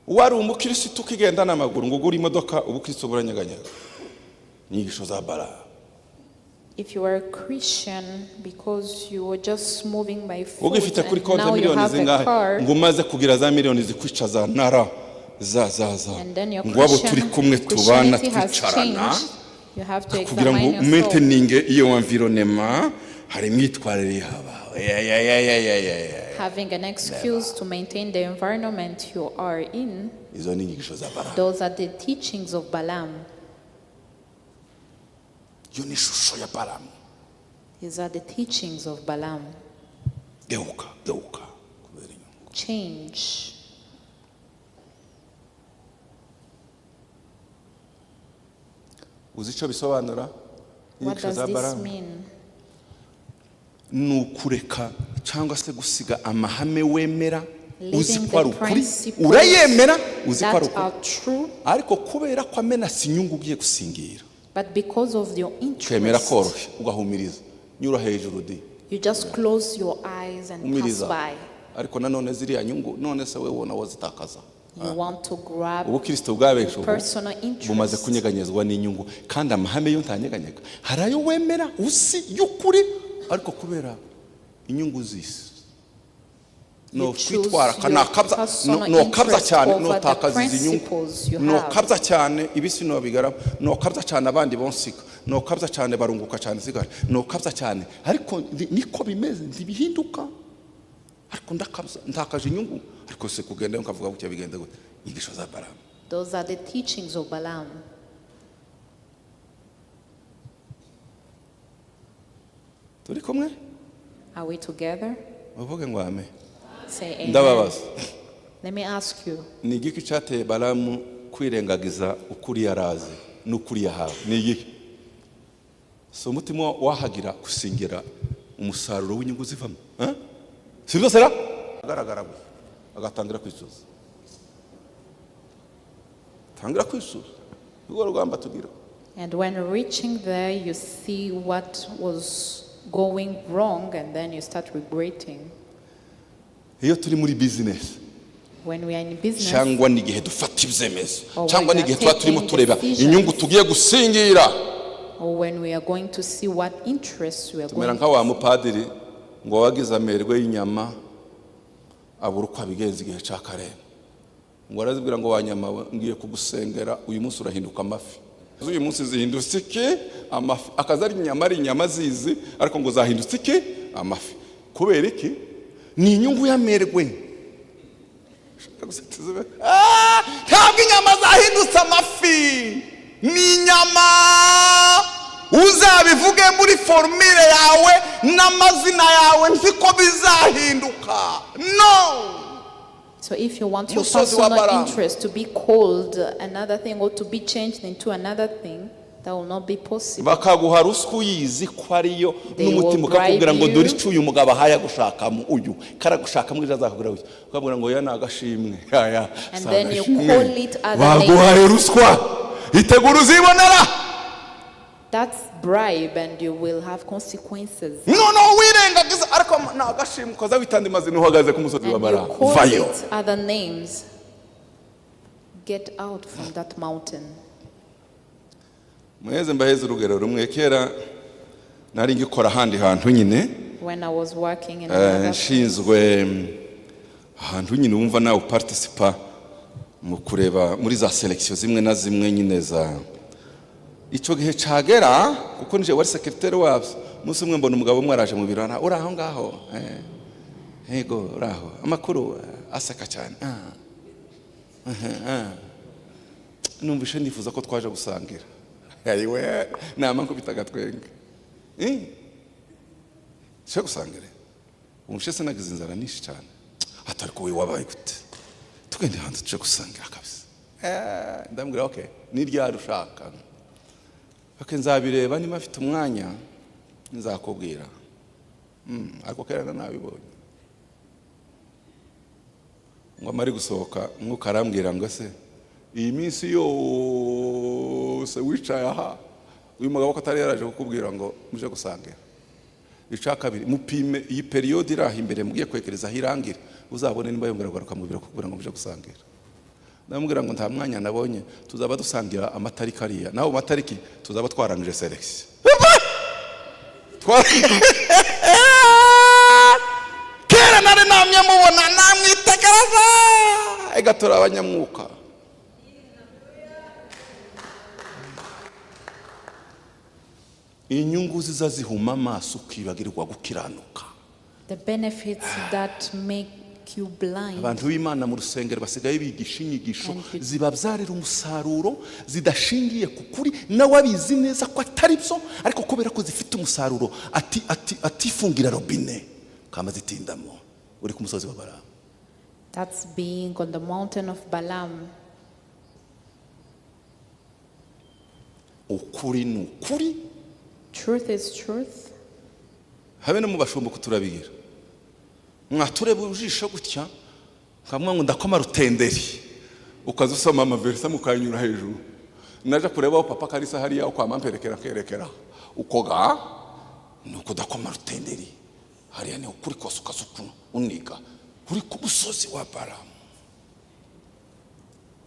Wari umukirisitu ukigenda n'amaguru ngo ugure imodoka, ubukristo buranyeganyega. Inyigisho za Bara. If you are a Christian because you were just moving by foot Ugifite kuri and konti now you miliyoni have a zingahe, car, ngo umaze kugira za miliyoni zikwica za nara za za za and then your ngo abo turi Christian, kumwe tubana Christianity has twicarana, changed, you have to kugira ngo examine yourself. umaintaininge iyo environnement, hari imyitwarire yaba. Ya, ya, ya, ya, ya, ya, ya. Having an excuse to maintain the environment you are in, Izo ni inyigisho za Baramu. those are the teachings of Balaam. Iyo ni ishusho ya Baramu. These are the teachings of Balaam. Geuka, geuka kubera inyungu. Change. Uzi icyo bisobanura, What inyigisho does za this Baramu? mean? Ni ukureka cyangwa se gusiga amahame wemera, uzi Leaving ko ari the ukuri, principles urayemera, uzi ko ari that ukuri, are true, ariko kubera ko amenasa inyungu ugiye gusingira, but because of your ukemera interest, koroshya, ugahumiriza, nyura hejuru di. you just close your eyes and pass Umiriza. by. Ariko nanone ziriya nyungu, none se wowe ubona wazitakaza? You want to grab Ubukristo bwa benshi ubu personal bumaze interest. kunyeganyezwa n'inyungu, kandi amahame yo ntanyeganyega. Hari ayo wemera uzi y'ukuri, ariko kubera inyungu z'isi. No You choose kwitwara your nakabya personal nokabya interest cyane over the notakaza izi nyungu, principles you have. nokabya cyane ibisi nobigarama, nokabya cyane abandi bonsiga, nokabya cyane barunguka cyane sigara, nokabya cyane, ariko niko bimeze, ntibihinduka. Ariko ndakabya, ntakaje inyungu, ariko se kugenda nkavuga gutya bigenda gute? Inyigisho za Balamu. Those are the teachings of Balaam. Turi kumwe? Are we together? Uvuge ngo ame. Say amen. Ndababaza. Let me ask you. Ni igiki cyateye Balamu kwirengagiza ukuri yarazi n'ukuri yahawe? Ni igiki? Si umutima wahagira gusingira umusaruro w'inyungu zivamo, eh? Si byose ra agaragara gutya agatangira kwicuza, tangira kwicuza, urwo rugamba tugira. And when reaching there, you see what was going wrong, and then you start regretting. Iyo turi muri bizinesi, When we are in business, cyangwa n'igihe dufata ibyemezo, Or cyangwa when we n'igihe are tuba turimo taking tureba decisions. inyungu tugiye gusingira, or when we are going to see what interests we are tumera going nka wa mupadiri ngo wagize amerwe y'inyama abura uko abigenza igihe cya karere, ngo arazibwira ngo wa nyama we, ngiye kugusengera, uyu munsi urahinduka amafi. Uyu munsi zihindutse iki? Amafi. Akaza ari inyama, ari inyama zizi, ariko ngo zahindutse iki? Amafi. Kubera iki? Ni inyungu y'amerwe. Ah, ntabwo inyama zahindutse amafi, ni inyama. Uzabivuge muri formule yawe n'amazina yawe, nzi ko bizahinduka no. So if you want your Musozi wa personal Balaam. interest to be called another thing or to be changed into another thing, that will not be possible. Bakaguha ruswa uyizi ko ariyo, They n'umutima will ukakubwira ngo bribe dore you. icyo uyu mugabo ahaye agushakamo, uyu karagushakamo ejo azakubwira gutya, ukabwira ngo ya ni agashimwe, aya And si then you agashimwe. call it other Baguhaye ruswa, itegura uzibonera. That's bribe, and you will have consequences. Noneho wirengagiza, ariko ni agashimwe, ukaza witanda amazina uhagaze ku musozi wa And you Balamu. call Vayo. it other names. Get out from that mountain. Muheze mbaheze urugero rumwe. Kera nari ngikora ahandi hantu nyine. When I was working in another Nshinzwe ahantu nyine wumva nawe uparticipa mu kureba muri za sélection zimwe na zimwe nyine za icyo gihe cagera, kuko nije wari secrétaire wabyo. Umunsi umwe mbona umugabo umwe araje mu biro, uri aho ngaho, yego, uri aho, amakuru? Aseka cyane. Ah. Ah. Numvise nifuza ko twaje gusangira. Ayiwe, nama nkubita agatwenge. Eh? Tuje gusangira, umushe nagize inzara nyinshi cyane, atari ko we wabaye gute, tugende hanze tuje gusangira kabisa. Ndamubwira okay, ni ryari ushaka? Okay, nzabireba, niba mfite umwanya nzakubwira. Ariko kera nabibonye ngo amare gusohoka, Umwuka arambwira ngo se iyi minsi yose wicaye aha, uyu mugabo ko atari yaraje kukubwira ngo muje gusangira? Icya kabiri, mupime iyi période iri aho imbere mugiye kwegereza aho irangira, uzabone niba yongera kugaruka mu biro kukubwira ngo muje gusangira. Ndamubwira ngo nta mwanya nabonye, tuzaba dusangira amatariki ariya, naho mu matariki tuzaba twarangije sélection. Kera nari namye mubona, namwitegereza, ega turi abanyamwuka. Inyungu ziza zihuma amaso ukibagirwa gukiranuka. The benefits that make you blind. Abantu b'Imana mu rusengero basigaye bigisha inyigisho And you- zibabyarira umusaruro zidashingiye ku kuri, nawe abizi neza ko atari byo, ariko kubera ko zifite umusaruro ati ati atifungira robine kama zitindamo. Uri ku musozi wa Balamu. That's being on the mountain of Balaam. Ukuri ni ukuri. Truth is truth. Habe no mu bashumba uko turabigira, mwatureba ujisho gutya nkamwa ngo ndakoma rutenderi, ukaza usoma amaverisa mukanyura hejuru, naje kureba aho papa karisa hariya ukwama mperekera kerekera ukoga ni ukudakoma rutenderi hariya, ni ukuri kose, ukaza ukuntu uniga uri ku musozi wa Balamu.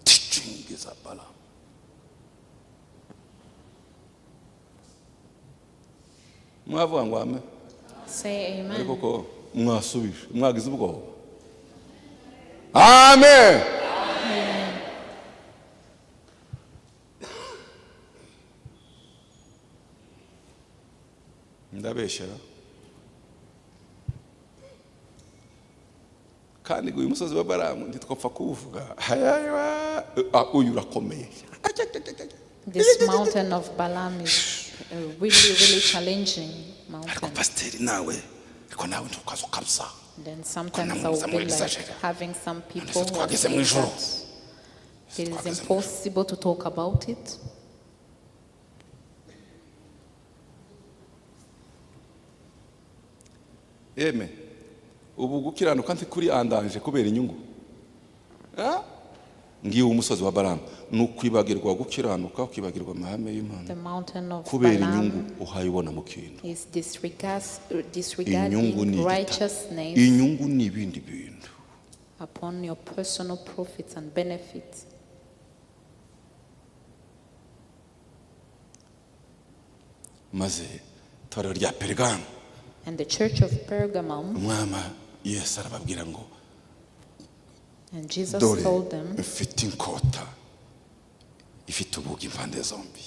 Teaching za Balamu. Mwavuga ngo ame. Say Ariko amen. ko mwasubije mwagize ubwoba. Amen. Ndabeshyera kandi ngo uyu musozi wa Baramu ntitwapfa kuwuvuga. Hayayiwa. Ah, uyu urakomeye. This mountain of Balaam is a really, really challenging Ariko mountain. pasiteri nawe, ariko nawe ntukaze ukabya. Then sometimes I will be like having some people who are Twageze saying mu ijuru. that it is Twageze mu ijuru. impossible to talk about it. Yeme, ubu gukiranuka ntikuri en danger kubera inyungu. Ah? Ngiwe umusozi wa Baramu ni ukwibagirwa gukiranuka, ukibagirwa amahame y'Imana The mountain of kubera Balaam inyungu uhayibona mu kintu. is Inyungu disregarding ni igitabo. righteousness Inyungu ni ibindi bintu. Upon your personal profits and benefits. Maze itorero rya Perigamo, And the church of Pergamum, umwami Yesu arababwira ngo and Jesus dore told them, mfite inkota ifite ubugi impande zombi.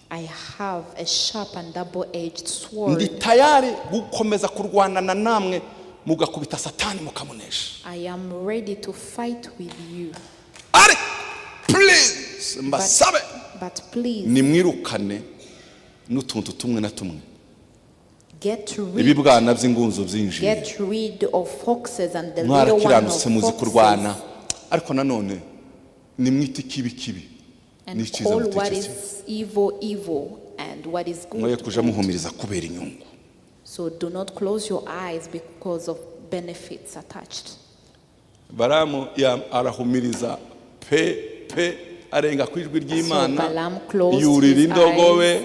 "I have a sharp and double edged Ndi sword. tayari gukomeza kurwanana namwe mugakubita Satani mukamunesha. I am ready to fight with you. Ariko please, mbasabe, But please nimwirukane n'utuntu tumwe na tumwe, get rid, ibibwana by'ingunzu byinjiye. get rid of foxes and the little one of Mwarakiranutse, muzi kurwana, foxes, ariko nanone nimwite ikibi kibi and n'icyiza call what mutekeze. is evil evil and what is Mwoye good kuja good." muhumiriza kubera inyungu. So do not close your eyes because of benefits attached. Baramu arahumiriza pe pe, arenga ku ijwi ry'Imana, So Balaam closed yurira his indogobe,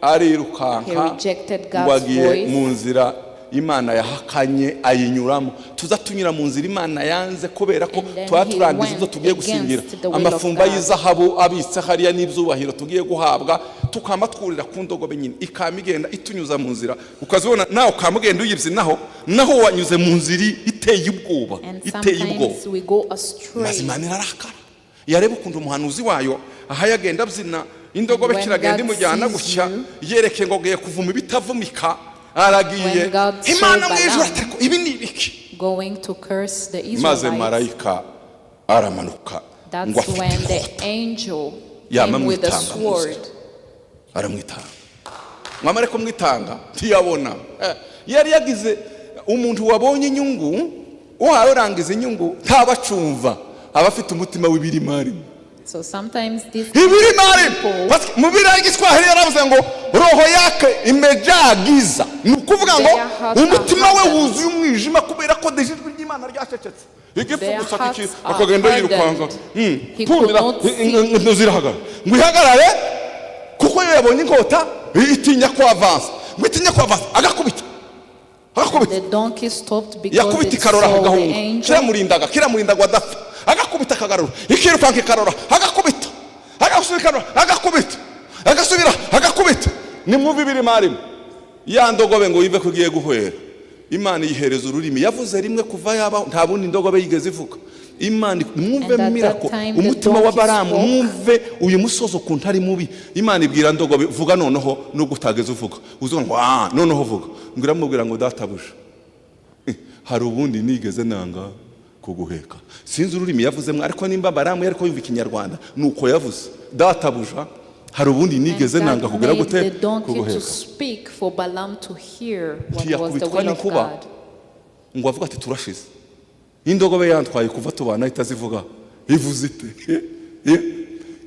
arirukanka He rejected God's ngo agiye voice. mu nzira Imana yahakanye, ayinyuramo. Tuza tunyura mu nzira Imana yanze kubera ko And then tuba he turangiza went ibyo tugiye against gusingira, the will of amafumba God. y'izahabu abitse hariya n'ibyubahiro tugiye guhabwa, tukamba twurira ku ndogobe nyine, ikama igenda itunyuza mu nzira, ukazibona nawe ukama ugenda uyibyinaho, naho wanyuze mu nzira iteye ubwoba, And iteye ubwoba. sometimes we go Maze astray. Imana irarakara, yareba ukuntu umuhanuzi wayo aho yagenda abyina indogobe, When kiragenda God imujyana sees gutya, you, yereke ngo agiye kuvuma ibitavumika, aragiye. When God saw Imana mu ijuru Balaam ati, "Ariko ibi ni ibiki?" going to curse the Maze Israelites, marayika aramanuka ngo that's afite when the inkota. Angel Yama came with a amwitanga mu nzira. sword. Aramwitanga, mwamara kumwitanga ntiyabona. Yari yagize umuntu wabonye inyungu, uhawe urangiza inyungu ntabacumva, aba afite umutima w'ibirimarima. So sometimes these Ibirimarima. people, Parce que mu biriya Igiswahili yaravuze ngo roho yake imejaa giza, ni ukuvuga ngo Their hearts are umutima we hardened. wuzuye umwijima kubera ko déjà ijwi ry'Imana ryacecetse. Igifu Their gusa hearts are akagenda yirukanka. hardened. He could Pumira not see. inzu zirahagarara, ngo ihagarare kuko iyo yabonye inkota itinya ko avansa, ngo itinya ko avansa, agakubita, agakubita. The donkey stopped because Yakubita it ikarora, saw the agahunga. angel. Kiramurindaga, kiramurinda ngo adapfa. Agakubita, akagarura, ikirukanka, ikarora, agakubita, agasubira, ikarora, agakubita, agasubira, agakubita. Ni mubi birimo arimo ya ndogobe ngo yive ko igiye guhwera. Imana iyihereza ururimi, yavuze rimwe kuva yabaho, nta bundi ndogobe yigeze ivuga. Imana, mwumve And at that miracle, time the umutima wa donkey Baramu. spoke. Mwumve uyu musozi ukuntu ari mubi. Imana ibwira ndogobe, "Vuga noneho, nubwo utageze uvuga uzuga ngo ah, noneho vuga." Ngo iramubwira ngo "Databuja, hari ubundi nigeze nanga kuguheka?" Sinzi ururimi yavuzemo, ariko nimba Baramu yari ko yumva Ikinyarwanda, nuko yavuze, "Databuja, hari ubundi nigeze And nanga God kugira made gute the donkey to kuguheka?" speak for Balaam to hear what was the Ntiyakubitwa will of n'inkuba God. ngo avuga ati turashize, indogobe yantwaye kuva tubana itazivuga, ivuze ite?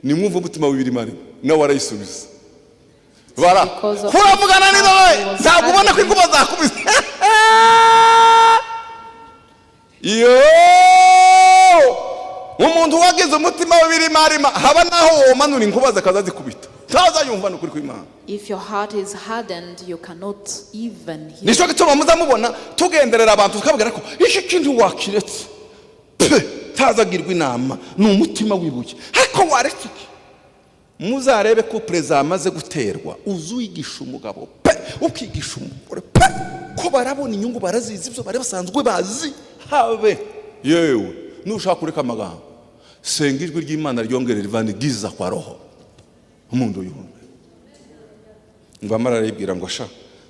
Nimwumve umutima w'ibirimo, nawe arayisubiza bara Because of kuravugana his n'indogobe, heart was ntabwo ubona ko hardened. inkuba zakubise iyo. Umuntu wagize umutima w'ibirimarima, haba naho womanura inkuba zikaza zikubita, ntazayumva, ni ukuri kw'Imana. If your heart is hardened, you cannot even hear. Nicyo gituma muza mubona tugenderera abantu tukabwira ko iki kintu wakiretse pe, ntazagirwa inama, ni umutima w'ibuye. Ariko waretse iki? Muzarebe ko perezida amaze guterwa, uzi uwigisha umugabo pe, ukigisha umugore pe, ko barabona inyungu, barazizi, ibyo bari basanzwe bazi, habe yewe Nushaka kureka amagambo, senga ijwi ry'Imana ryongere rivane giza kwa roho umuntu yumve. Ngo amara arayibwira ngo sha,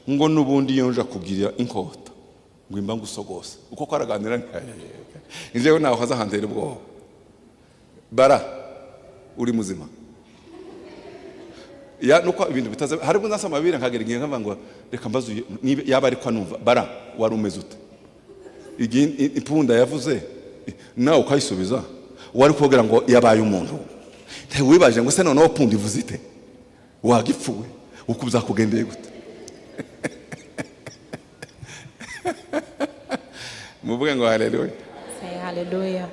ngo n'ubundi iyo nja kugira inkota ngo imba ngusogose uko kwaraganira. Njyewe naho haza hantera ubwoba. Bara uri muzima ya nuko ibintu bitaza. Haribwo nasoma Bibiliya nkagera igihe nkavuga ngo reka mbaze uyu niba yaba ariko anumva. Bara wari umeze ute igihe impunda yavuze nawe ukayisubiza? Wari kubwira ngo yabaye umuntu, wibaje ngo se noneho punda ivuze ite? Wagipfuwe uko byakugendeye gute? Muvuge ngo haleluya. Say hallelujah.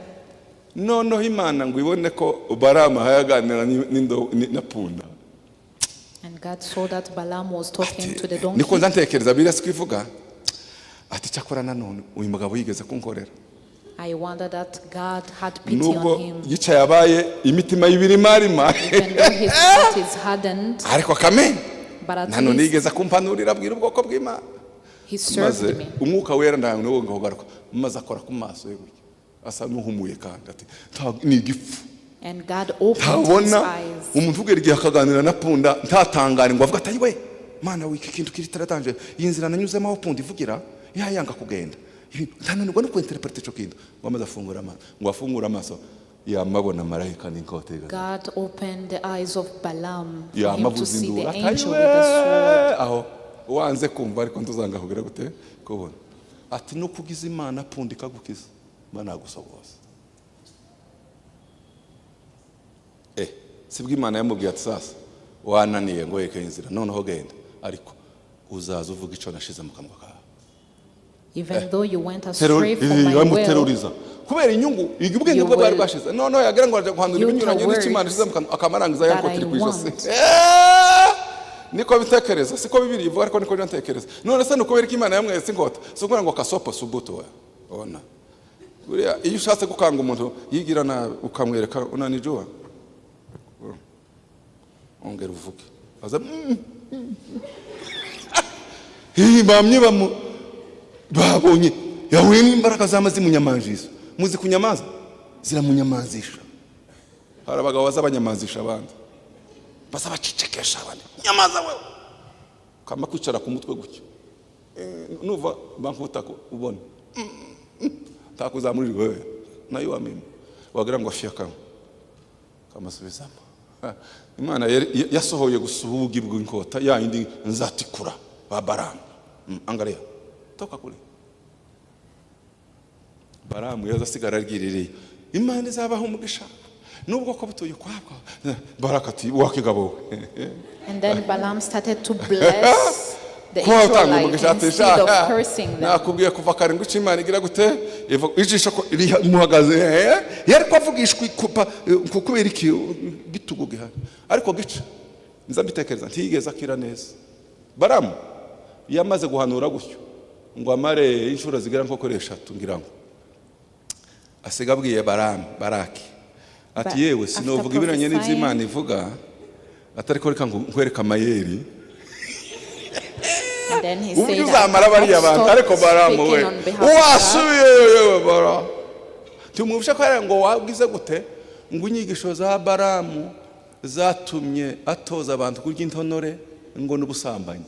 Noneho Imana ngo ibone ko Baramu ahayaganira na punda. And God saw that Balaam was talking to the donkey. Niko nza ntekereza, Bibiliya siko ivuga, ati cyakora nanone uyu mugabo yigeze kunkorera. I wonder that God had pity Nubwo on him. yicaye abaye imitima y'ibirimarima, Even though his heart is hardened, ariko kame but at nanone least yigeze kumpanurira abwira ubwoko bw'Imana. he Maze served me. Umwuka Wera ntabwo niwo ngaruka, maze akora ku maso ye gutya asa n'uhumuye kandi ati "Ni igifu." And God opened his Ntabona eyes. umuntu ugera igihe akaganira na punda ntatangare ngo avuge ati we mana wiki kintu kiri taratanje, iyi nzira nanyuzemo aho punda ivugira yayanga kugenda. Ntananirwa no kwinterpreta ico kintu. Ngo amaze afungura amaso, ngo afungure amaso yamabona marayika n'inkota igaze. God opened the eyes of Balaam for him to Yamavuza see induru the ati angel with the sword. "Ayiwe!" Aho wanze kumva ariko ntuzanga kugira gute kubona ati nukugiza Imana punda ikagukiza mba nagusogoza. Sibwo Imana yamubwiye ati sasa wananiye ngo yeke inzira, noneho genda ariko uzaza uvuga ico nashize mu kanwa kawe. Even though you went astray from my will, Bamuteruriza kubera inyungu igihe ubwenge you bwe bwari will bwashize, noneho yagira ngo aje guhanura utter ibinyuranye n'icyo Imana words ishize mu kanwa, akamarangiza that yankotiri I ku ijosi. want. Niko bitekereza, siko Bibiliya ivuga, ariko niko ntekereza. None se ni ukubera ko Imana yamweretse inkota? Si ukuvuga ngo kasopo subuto we ona buriya iyo ushatse gukanga umuntu yigira nabi ukamwereka unanijua ongera uvuge aza bamye bamu babonye yahuye n'imbaraga zama zimunyamanjisha. Muzi kunyamaza ziramunyamanzisha. Hari abagabo baza banyamanzisha abandi, baza bacecekesha abandi. Nyamaza wewe, kama kwicara ku mutwe gutyo. Nuva bankutako ubona takuzamurira wewe nayo wamima wagira ngo afyaka kamasubizamo. Imana yasohoye gusa ubugi bw'inkota ya yindi nzatikura ba Baramu. Angalia toka kule. Baramu yaza asigara aryiririye Imana izabaha umugisha nubwo ko butuye ukwabwo. Baraka ati wakigabo we. And then Balaam started to bless the Kuba utanga Israelites umugisha ati instead of "Sha, cursing them. nakubwiye kuva kare ngo icyo Imana igira gute ijisho ko rimuhagaze yari ko avugishwa ikupa kubera iki gitugu gihari ariko gica nza mbitekereza ntiyigeze akira neza. Baramu yamaze guhanura gutyo ngo amare inshuro zigera nko kuri eshatu ngira ngo asiga abwiye Baramu Baraki ati But yewe after sinovuga ibiranye n'ibyo prophesying- Imana ivuga atari ko reka nkwereke amayeri. And then he Uburyo said, I uzamara bariya cannot bantu stop ariko Baramu we speaking on behalf of God. wasubiyeyo bara tumwumvishe ko hariya ngo wagize gute ngo inyigisho za Baramu zatumye atoza abantu kurya intonore ngo n'ubusambanyi.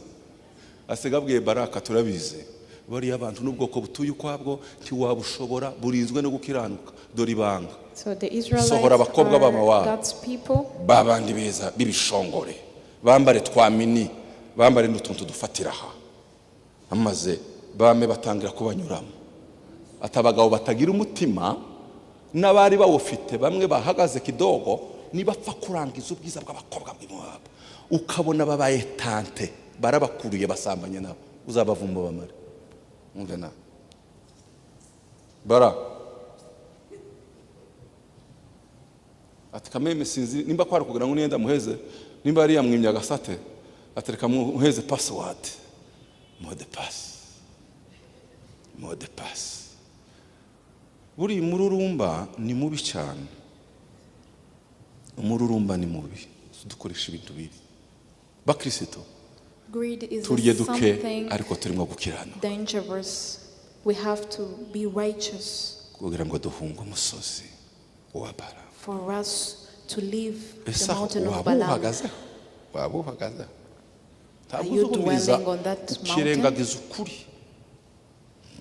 Asiga abwiye Baraka turabizi bariya abantu n'ubwoko butuye ukwabwo ntiwabushobora burinzwe no gukiranuka dore ibanga. So the Israelites Sohora abakobwa are b'amawabo. God's people. Babandi beza b'ibishongore bambare twa mini bambare n'utuntu dufatira aha amaze bame batangira kubanyuramo ati abagabo batagira umutima n'abari bawufite bamwe bahagaze kidogo nibapfa kurangiza ubwiza bw'abakobwa bw'iwabo ukabona babaye tante barabakuriye basambanye nabo uzabavumba bamare. Mwumve nawe bara ati kameme sinzi nimba kwari kugira ngo niyenda muheze nimba yari yamwimye agasate atereka muheze password, mot de passe, mot de passe. Buriya umururumba ni mubi cyane, umururumba ni mubi, dukoresha ibintu bibi bakristo. Greed is Turye duke something ariko turimo gukirana. dangerous. We have to be righteous. Kugira ngo duhunge umusozi wa Balamu. For us to leave the Ese aho mountain of waba Balaam. uhagazeho, waba uhagazeho, ntabwo Are you uzuhumiriza, dwelling on that mountain? ukirengagiza ukuri.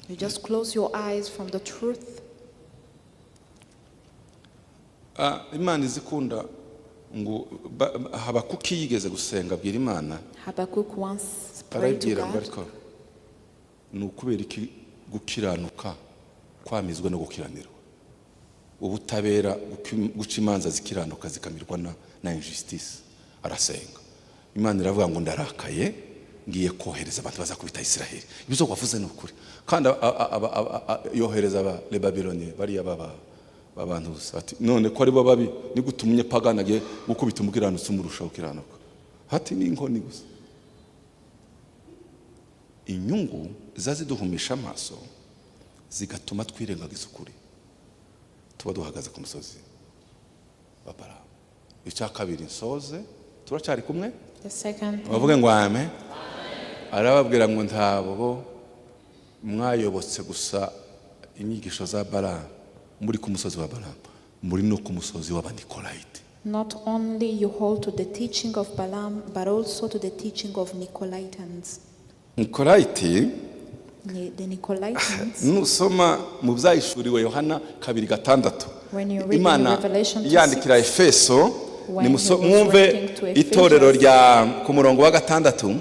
You just close your eyes from the truth. Ah, Imana izikunda ngo Habakuki yigeze gusenga, abwira Imana, Habakkuk once prayed to arabwira ngo God. ariko ni ukubera iki gukiranuka kwamizwa no gukiranirwa, ubutabera, guca imanza zikiranuka zikamirwa na injustice? Arasenga, Imana iravuga ngo ndarakaye, ngiye kohereza abantu bazakubita Isiraheli. Ibyo wavuze ni ukuri. Kandi yohereza aba les Babyloniens, bariya baba babantu gusa. Ati none ko ari bo babi, ni gute umunyepagani agiye gukubita umukiranutsi umurusha gukiranuka? Hati ni inkoni gusa. Inyungu ziza ziduhumisha amaso, zigatuma twirengagiza ukuri. Tuba duhagaze ku musozi wa Balamu. Icya kabiri, nsoze, turacyari kumwe? The second thing, Bavuge ngo amen. Arababwira ngo ntabwo mwayobotse gusa inyigisho za Balamu muri ku musozi wa Balamu, muri no ku musozi w'Abanikolayiti. Not only you hold to the teaching of Balaam, but also to the teaching of Nicolaitans. Nikolayiti. The Nicolaitans, Nusoma mu Byahishuriwe Yohana 2:6, When you read in Imana Revelation 2:6, yandikira Efeso, when he was mwumve writing to Ephesians, itorero rya ku murongo wa 6,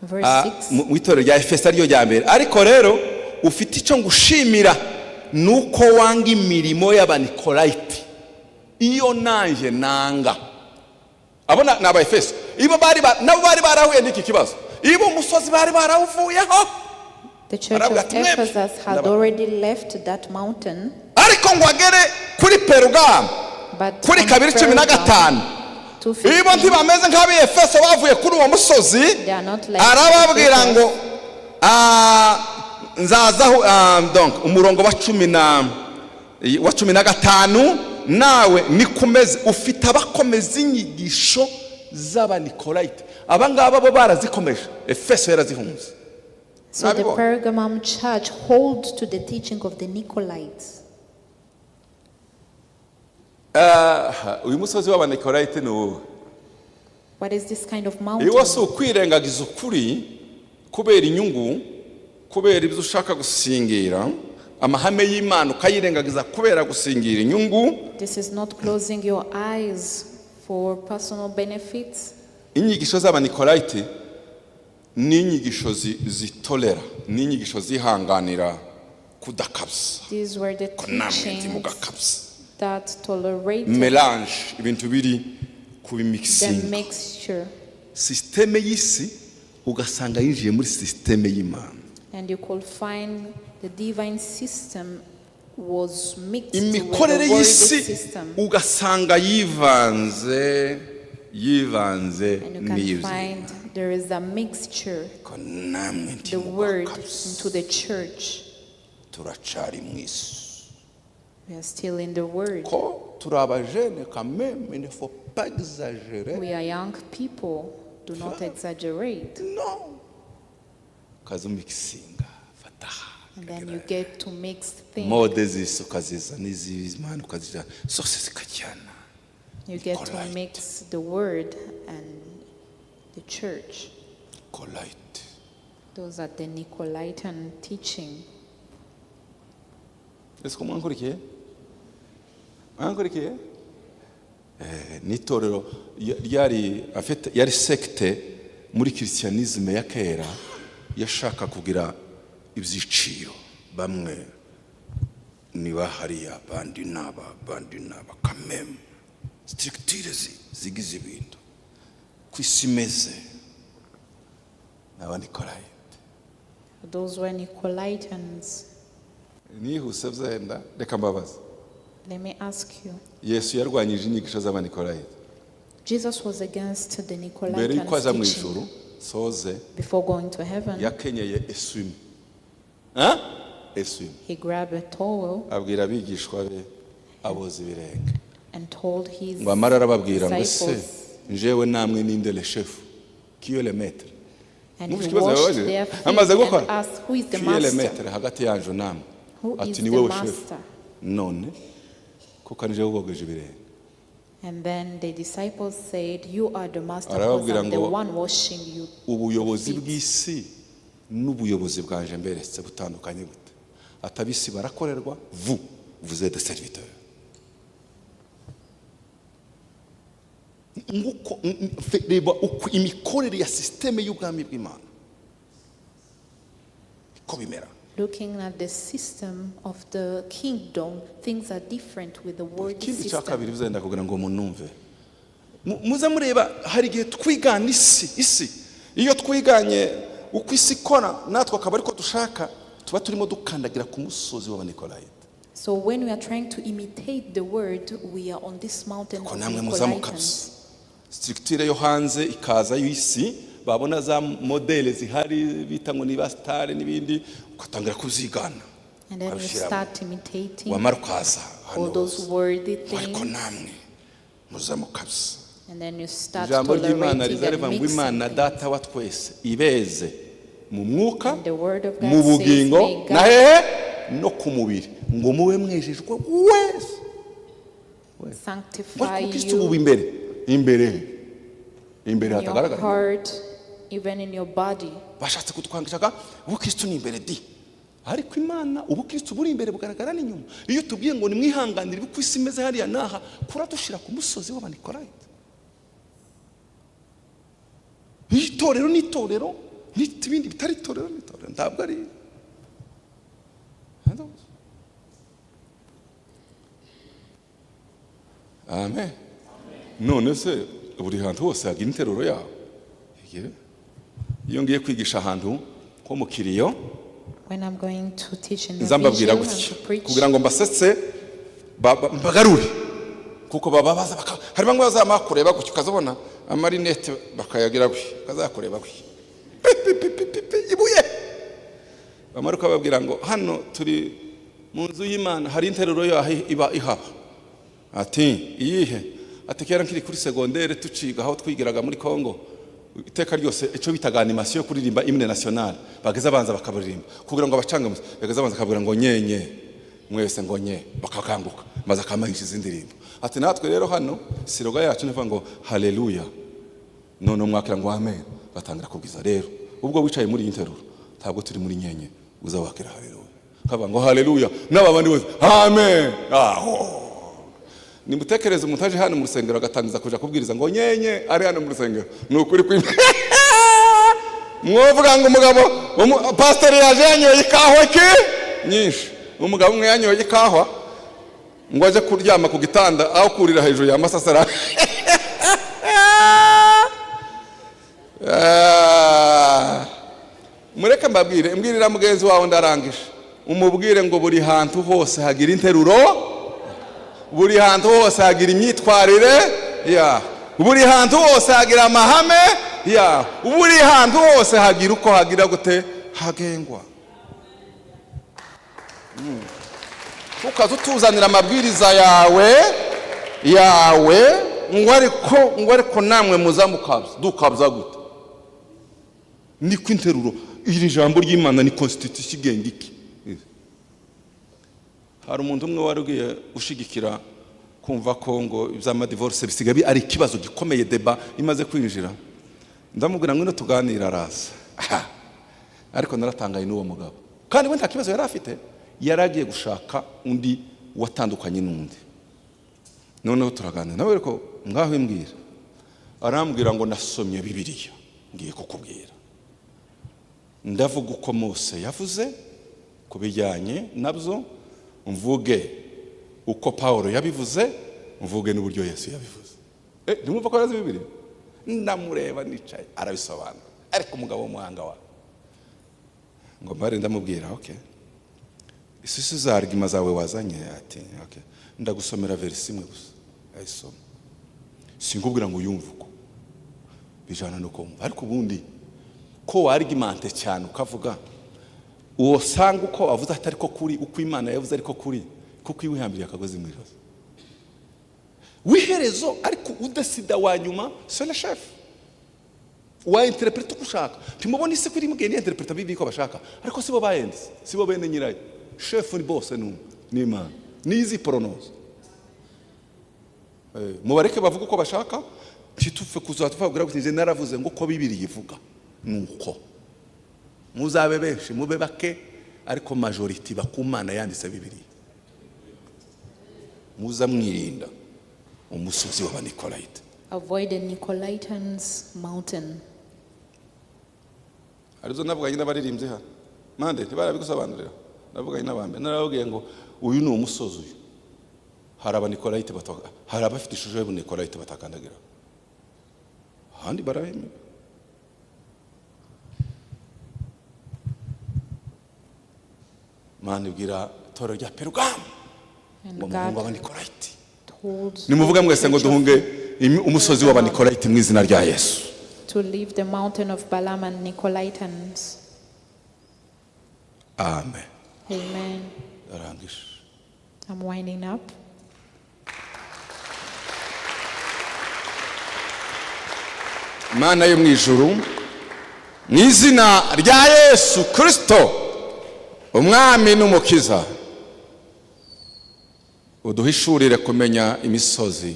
verse 6, mu itorero rya Efeso ariryo rya mbere: ariko rero ufite icyo ngushimira, ni uko wanga imirimo y'Abanikolayiti, iyo nanjye nanga. Abo ni Aba Efeso. Ibo bari nabo bari barahuye n'iki kibazo, ibo umusozi bari barawuvuyeho. The church Aravuga of ati, "Mwebwe Ephesus had already left that mountain, ariko ngo agere kuri Perugamo, but kuri on 2:15, Pergam ibo 2:15, ntibameze nk'ab'i Efeso bavuye kuri uwo musozi. They are not like Arababwira Ephesus. ngo nzazaho, donc umurongo wa 15: nawe nikomeze, ufite abakomeza inyigisho z'Abanikolayiti. Aba ngaba bo barazikomeje, Efeso yarazihunze. So the Nabibonye. Pergamum church holds to the teaching of the Nicolaitans. Ah, uyu musozi w'Abanikolayiti ni uwuhe? What is this kind of mountain? Iwo si ukwirengagiza ukuri kubera inyungu, kubera ibyo ushaka gusingira, amahame y'Imana ukayirengagiza kubera gusingira inyungu. This is not closing your eyes for personal benefits. Inyigisho z'Abanikolayiti ni inyigisho zitorera, ni inyigisho zihanganira kudakabya. These were the Ko namwe teachings ntimugakabye. That tolerated Mélange, ibintu biri the kubimikisinga, mixture. système y'isi ugasanga yinjiye muri système y'Imana. And you could find the divine system was mixed with Imikorere the worldly y'isi system. ugasanga yivanze, yivanze And you can n'iy'ibyo. Find there is a mixture, Ko namwe the word ntimugakabye. into the church. Turacari mu isi. We are still in the word. Ko turi abajene, quand même il ne faut pas exagérer. We are young people. Do not exaggerate. No, ukazumikisinga, fata. And then you get to mix things. Mode z'isi ukaziza n'iz'Imana ukazijyana zose zikajyana. You get to Nicolite. Mix the word and the church. Nicolite. Those are the Nicolaitan teaching. Ese ko mwankurikiye, mwankurikiye? N'itorero ryari afite, yari secte muri christianisme ya kera, yashaka kugira ibyiciro: bamwe ni bahariya, abandi n'aba, abandi n'aba. Kameme structure zigize ibintu ku isi imeze n'Abanikorayite. Those were Nicolaitans. Nihuse byenda, reka mbabaze. Let me ask you. Yesu yarwanyije inyigisho z'Abanikorayite. Jesus was against the Mbere y'uko aza mu Nicolaitans ijuru teaching. Soze, Before going to heaven, yakenyeye essuie-main, essuie-main, he grabbed a towel abwira abigishwa be, aboza ibirenge, and told his ngo amara arababwira ngo ese disciples, njewe namwe ninde le chef, qui est le maître? And Mwumva he ikibazo washed yababajije? Their feet Amaze gukora, and asked, "Who is the qui est le master? maître hagati yanyu namwe? Who Ati is ni the wowe chef. master?" None kuko ari jewe ubogeje ibirenge. And then the disciples said, "You are the master, because Arababwira I'm the ngo, one washing you ubuyobozi feet." bw'isi n'ubuyobozi bwanje mberetse butandukanye gute? Atabisi barakorerwa, vous, vous êtes des serviteurs. Nguko reba uko imikorere ya système y'ubwami bw'Imana ko bimera. Looking at the system of the kingdom, things are different with the world Ikindi cya system. kabiri bizenda kugira ngo munumve. Muze mureba, hari igihe twigana isi. Isi iyo twiganye uko isi ikora, natwe akaba ariko dushaka, tuba turimo dukandagira ku musozi w'Abanikolayiti. So when we are trying to imitate the word, we are on this mountain Ko of namwe muza mukabya. Nicolaitans. Structure yo hanze ikaza y'isi, babona za modèles zihari bita ngo niba star n'ibindi, ugatangira kubyigana. And then you Ukabishyiramo. Start imitating Wamara ukaza hano all those hose. Worthy Ariko things. Namwe muza mukabya. And then you start Ijambo ry'Imana tolerating riza and riva ngo mixing Imana things. Data wa twese ibeze mu mwuka, And the word of God mu says, bugingo, "May na God hehe, no ku mubiri, ngo mube mwejejwe wese. Ngo sanctify ariko Kristo you ubu imbere, imbere, imbere in your hatagaragara. Heart, even in your body." Bashatse kutwangishaga ubukristo ni imbere di, ariko Imana, ubukristo buri imbere bugaragara n'inyuma. Iyo tubwiye ngo nimwihanganire uko isi imeze hariya n'aha, kuradushyira ku musozi w'Abanikorayiti. Itorero ni itorero, n'ibindi bitari itorero ni itorero, ntabwo ari. Amen. None se buri hantu hose hagira interuro yaho? Igire. Iyo ngiye kwigisha ahantu nko mu kiriyo, When I'm going to teach in the nza mbabwira vigil and gutya to preach, kugira ngo mbasetse, mbagarure, kuko baba baza hari bamwe bazama kureba gutya, ukazabona amarinete bakayagira gutya, bakazakureba gutya. Pi, pi, pi, pi, pi, pi, ibuye bamara, ukababwira ngo hano turi mu nzu y'Imana, hari interuro yaho iba ihaba. Ati iyihe? Ati kera nkiri kuri segondere, tuciga aho twigiraga muri Congo, iteka ryose icyo bitaga animation yo kuririmba hymne nationale, bageze abanza bakabaririmba kugira ngo abacangamutse, bageze abanza bakabwira ngo nyenye mwese, ngo nye, bakakanguka, maze akamahisha izi ndirimbo. Ati natwe rero hano slogan yacu nivuga ngo haleluya, none mwakira ngo amen, batangira kubwiza. Rero ubwo wicaye muri iyi nteruro, ntabwo turi muri nyenye, uza wakira haleluya, kavuga ngo haleluya, n'aba bandi bose amen. Aho nimutekereze umuntu aje hano mu rusengero agatangiza kuja kubwiriza ngo nyenye ari hano mu rusengero, ni ukuri kwi mwovuga ngo umugabo pasiteri yaje yanyoye ikawa ki nyinshi. Umugabo umwe yanyoye ikawa ngo aje kuryama ku gitanda, aho kurira hejuru ya masasara. Ah. Mureke mbabwire, mbwirira mugenzi wawe, ndarangije, umubwire ngo buri hantu hose hagira interuro, buri hantu hose hagira imyitwarire ya buri hantu hose, hagira amahame ya buri hantu hose, hagira uko hagira gute hagengwa. Tukaza utuzanira amabwiriza yawe ngo ariko namwe muza mukabya, dukabya gute? Niko interuro, iri jambo ry'Imana ni constitution igenga iki. Hari umuntu umwe wari ugiye ushigikira kumva ko ngo iby'amadivorce bisigaye ari ikibazo gikomeye, débat imaze kwinjira. Ndamubwira ngo ino tuganira, araza. Aha. Ariko naratangaye n'uwo mugabo, kandi we nta kibazo yari afite, yari agiye gushaka undi watandukanye n'undi. Noneho turaganira nawe, ariko ngaho imbwira, arambwira ngo nasomye Bibiliya, ngiye kukubwira, ndavuga uko Mose yavuze ku bijyanye nabyo, mvuge uko Paul yabivuze, mvuge n'uburyo Yesu yabivuze. Ntimwumva ko yarazi Bibiliya? Ndamureba nicaye, arabisobanura, ariko umugabo w'umuhanga wawe ngo mbare, ndamubwira okay, isi za arguments zawe wazanye. Ati okay, ndagusomera verse imwe gusa. Ayisoma. Sinkubwira ngo uyumve uko bijana no kumva, ariko ubundi ko wargumenter cyane ukavuga uwo sanga uko wavuze atari ko kuri, uko Imana yavuze ariko kuri, kuko iyo wihambiriye akagozi mu ijosi wiherezo, ariko udécida wa nyuma, c'est le chef, wa interprète uko ushaka. Ntimubona isi ko iri mugenda interpreta bibi ko bashaka, ariko sibo bayenze, sibo bene nyirayo. Chef ni bose, ni umwe, ni Imana. Nizi poronoza. Mubareke bavuga uko bashaka, ntitupfe kuzatubabwira ngo nze naravuze ngo uko Bibiliya ivuga nuko muzabe benshi, mube bake, ariko majority bakumana yanditse Bibiliya. Muza mwirinda umusozi w'Abanikolayite. Avoid the Nicolaitans mountain. Arizo navuganye n'abaririmbyi hano mande, ntibarabigusobanurira. Navuganye n'abambere, narababwiye ngo uyu ni umusozi, uyu hari Abanikolayite bataka, hari abafite ishusho y'Ubunikolayite batakandagira ahandi barabemera. Mana ibwira itorero rya Perugamu And ngo muhunge God Abanikolayite. told Nimuvuge mwese ngo the church of- duhunge umusozi w'Abanikolayite mu izina rya Yesu. To leave the mountain of Balaam and Nicolaitans. Amen. Amen. Arangije. I'm winding up. Mana yo mu ijuru, mu izina rya Yesu Kirisito Umwami n'Umukiza, uduhishurire kumenya imisozi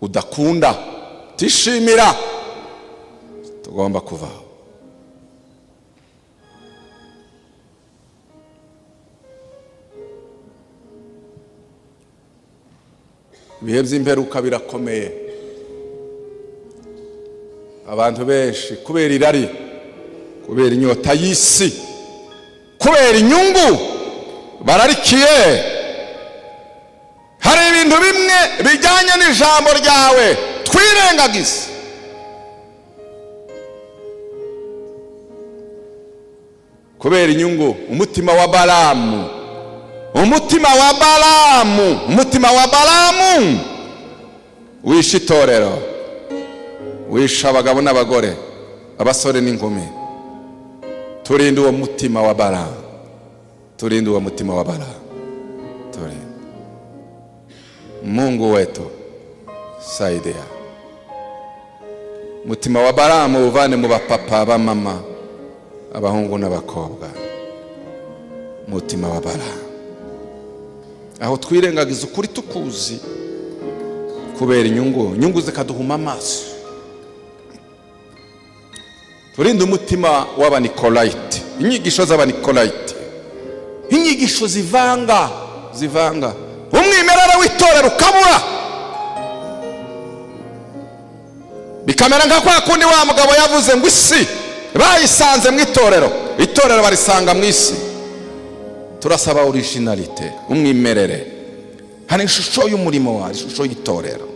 udakunda, tishimira, tugomba kuvaho. Ibihe by'imperuka birakomeye. Abantu benshi, kubera irari, kubera inyota y'isi, kubera inyungu bararikiye, hari ibintu bimwe bijyanye n'ijambo ryawe twirengagiza. Kubera inyungu, umutima wa Balamu, umutima wa Balamu, umutima wa Balamu wishe itorero, wishe abagabo n'abagore, abasore n'inkumi. Turinde uwo mutima wa Balamu, turinde uwo mutima wa Balamu, turinde. Mungu wetu, saidia mutima wa Balamu uvane mu bapapa, bamama, abahungu n'abakobwa. Mutima wa Balamu aho twirengagiza ukuri tukuzi kubera inyungu, inyungu zikaduhuma amaso. Turinde umutima w'Abanikolayite, inyigisho z'Abanikolayite, inyigisho zivanga zivanga umwimerere w'itorero ukabura, bikamera nka kwa kundi wa mugabo yavuze ngo isi bayisanze mu itorero, itorero barisanga mu isi. Turasaba originalité, umwimerere. Hari ishusho y'umurimo wawe, ishusho y'itorero,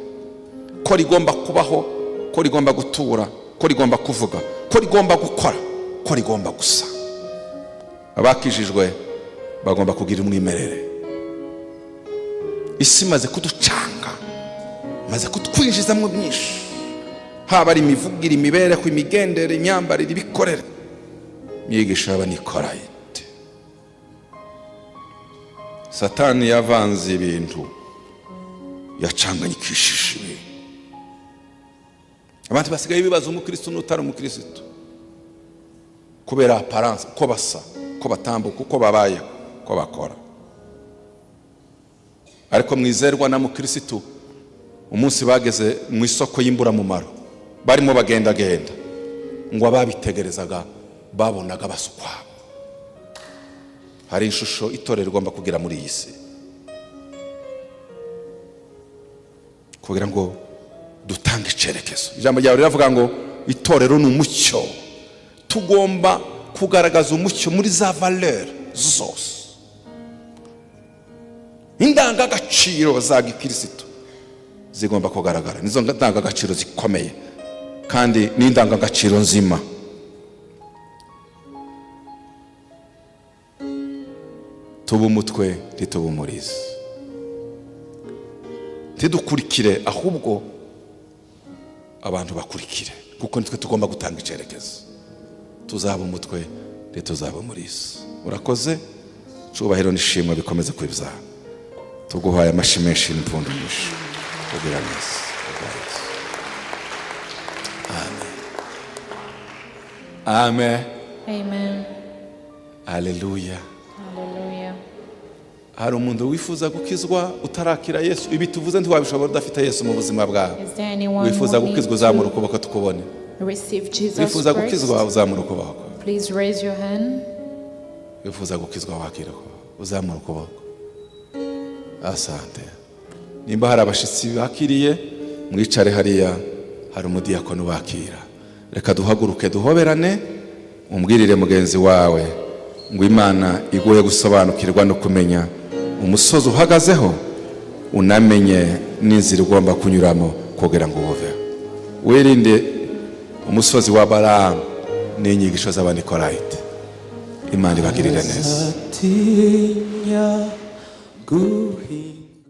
ko rigomba kubaho, ko rigomba gutura, ko rigomba kuvuga, ko rigomba gukora, ko rigomba gusa. Abakijijwe bagomba kugira umwimerere. Isi imaze kuducanga, imaze kutwinjizamo byinshi, haba ari imivugire, imibereho, imigendere, imyambarire, ibikorere, imyigisho y'Abanikorayite. Satani yavanze ibintu, yacanganyikishije ibintu. Abantu basigaye bibaza umukristo n'utari umukristo kubera apparence, uko basa, uko batambuka, uko babayeho, uko bakora. Ariko mwizerwa na mukristo, umunsi bageze mu isoko y'imburamumaro barimo bagendagenda, ngo ababitegerezaga babonaga basa ukwabo. Hari ishusho itorero rigomba kugira muri iyi si kugira ngo dutange icyerekezo. Ijambo ryawe riravuga ngo itorero ni umucyo. Tugomba kugaragaza umucyo muri za valeur zose, indangagaciro za gikirisitu zigomba kugaragara. Nizo ndangagaciro zikomeye kandi n'indangagaciro nzima. Tuba umutwe, ntituba umurizo. Ntidukurikire, ahubwo abantu bakurikire, kuko nitwe tugomba gutanga icyerekezo. Tuzaba umutwe, ntituzaba umurizo. Urakoze. Cyubahiro n'ishimwe bikomeze kwibyaha. Tuguhaye amashyi menshi n'impundu nyinshi. Kugira neza. Amen, amen. Amen. Haleluya. Hallelujah. Hari umuntu wifuza gukizwa utarakira Yesu? Ibi tuvuze ntiwabishobora udafite Yesu mu buzima bwawe. Is there anyone Wifuza who gukizwa, needs uzamura to ukuboko tukubone. receive Jesus Wifuza gukizwa, Christ? uzamura ukuboko. Please raise your hand. Wifuza gukizwa, wakira, uzamura ukuboko. Asante. Nimba hari abashyitsi bakiriye, mwicare hariya, hari umudiyakoni ubakira. Reka duhaguruke duhoberane. Umbwirire mugenzi wawe ngo Imana iguhe gusobanukirwa no kumenya umusozi uhagazeho, unamenye n'inzira ugomba kunyuramo kugira ngo uwuveho. Wirinde umusozi wa Baramu n'inyigisho z'Abanikorayite. Imana ibagirire neza. Atinya guhi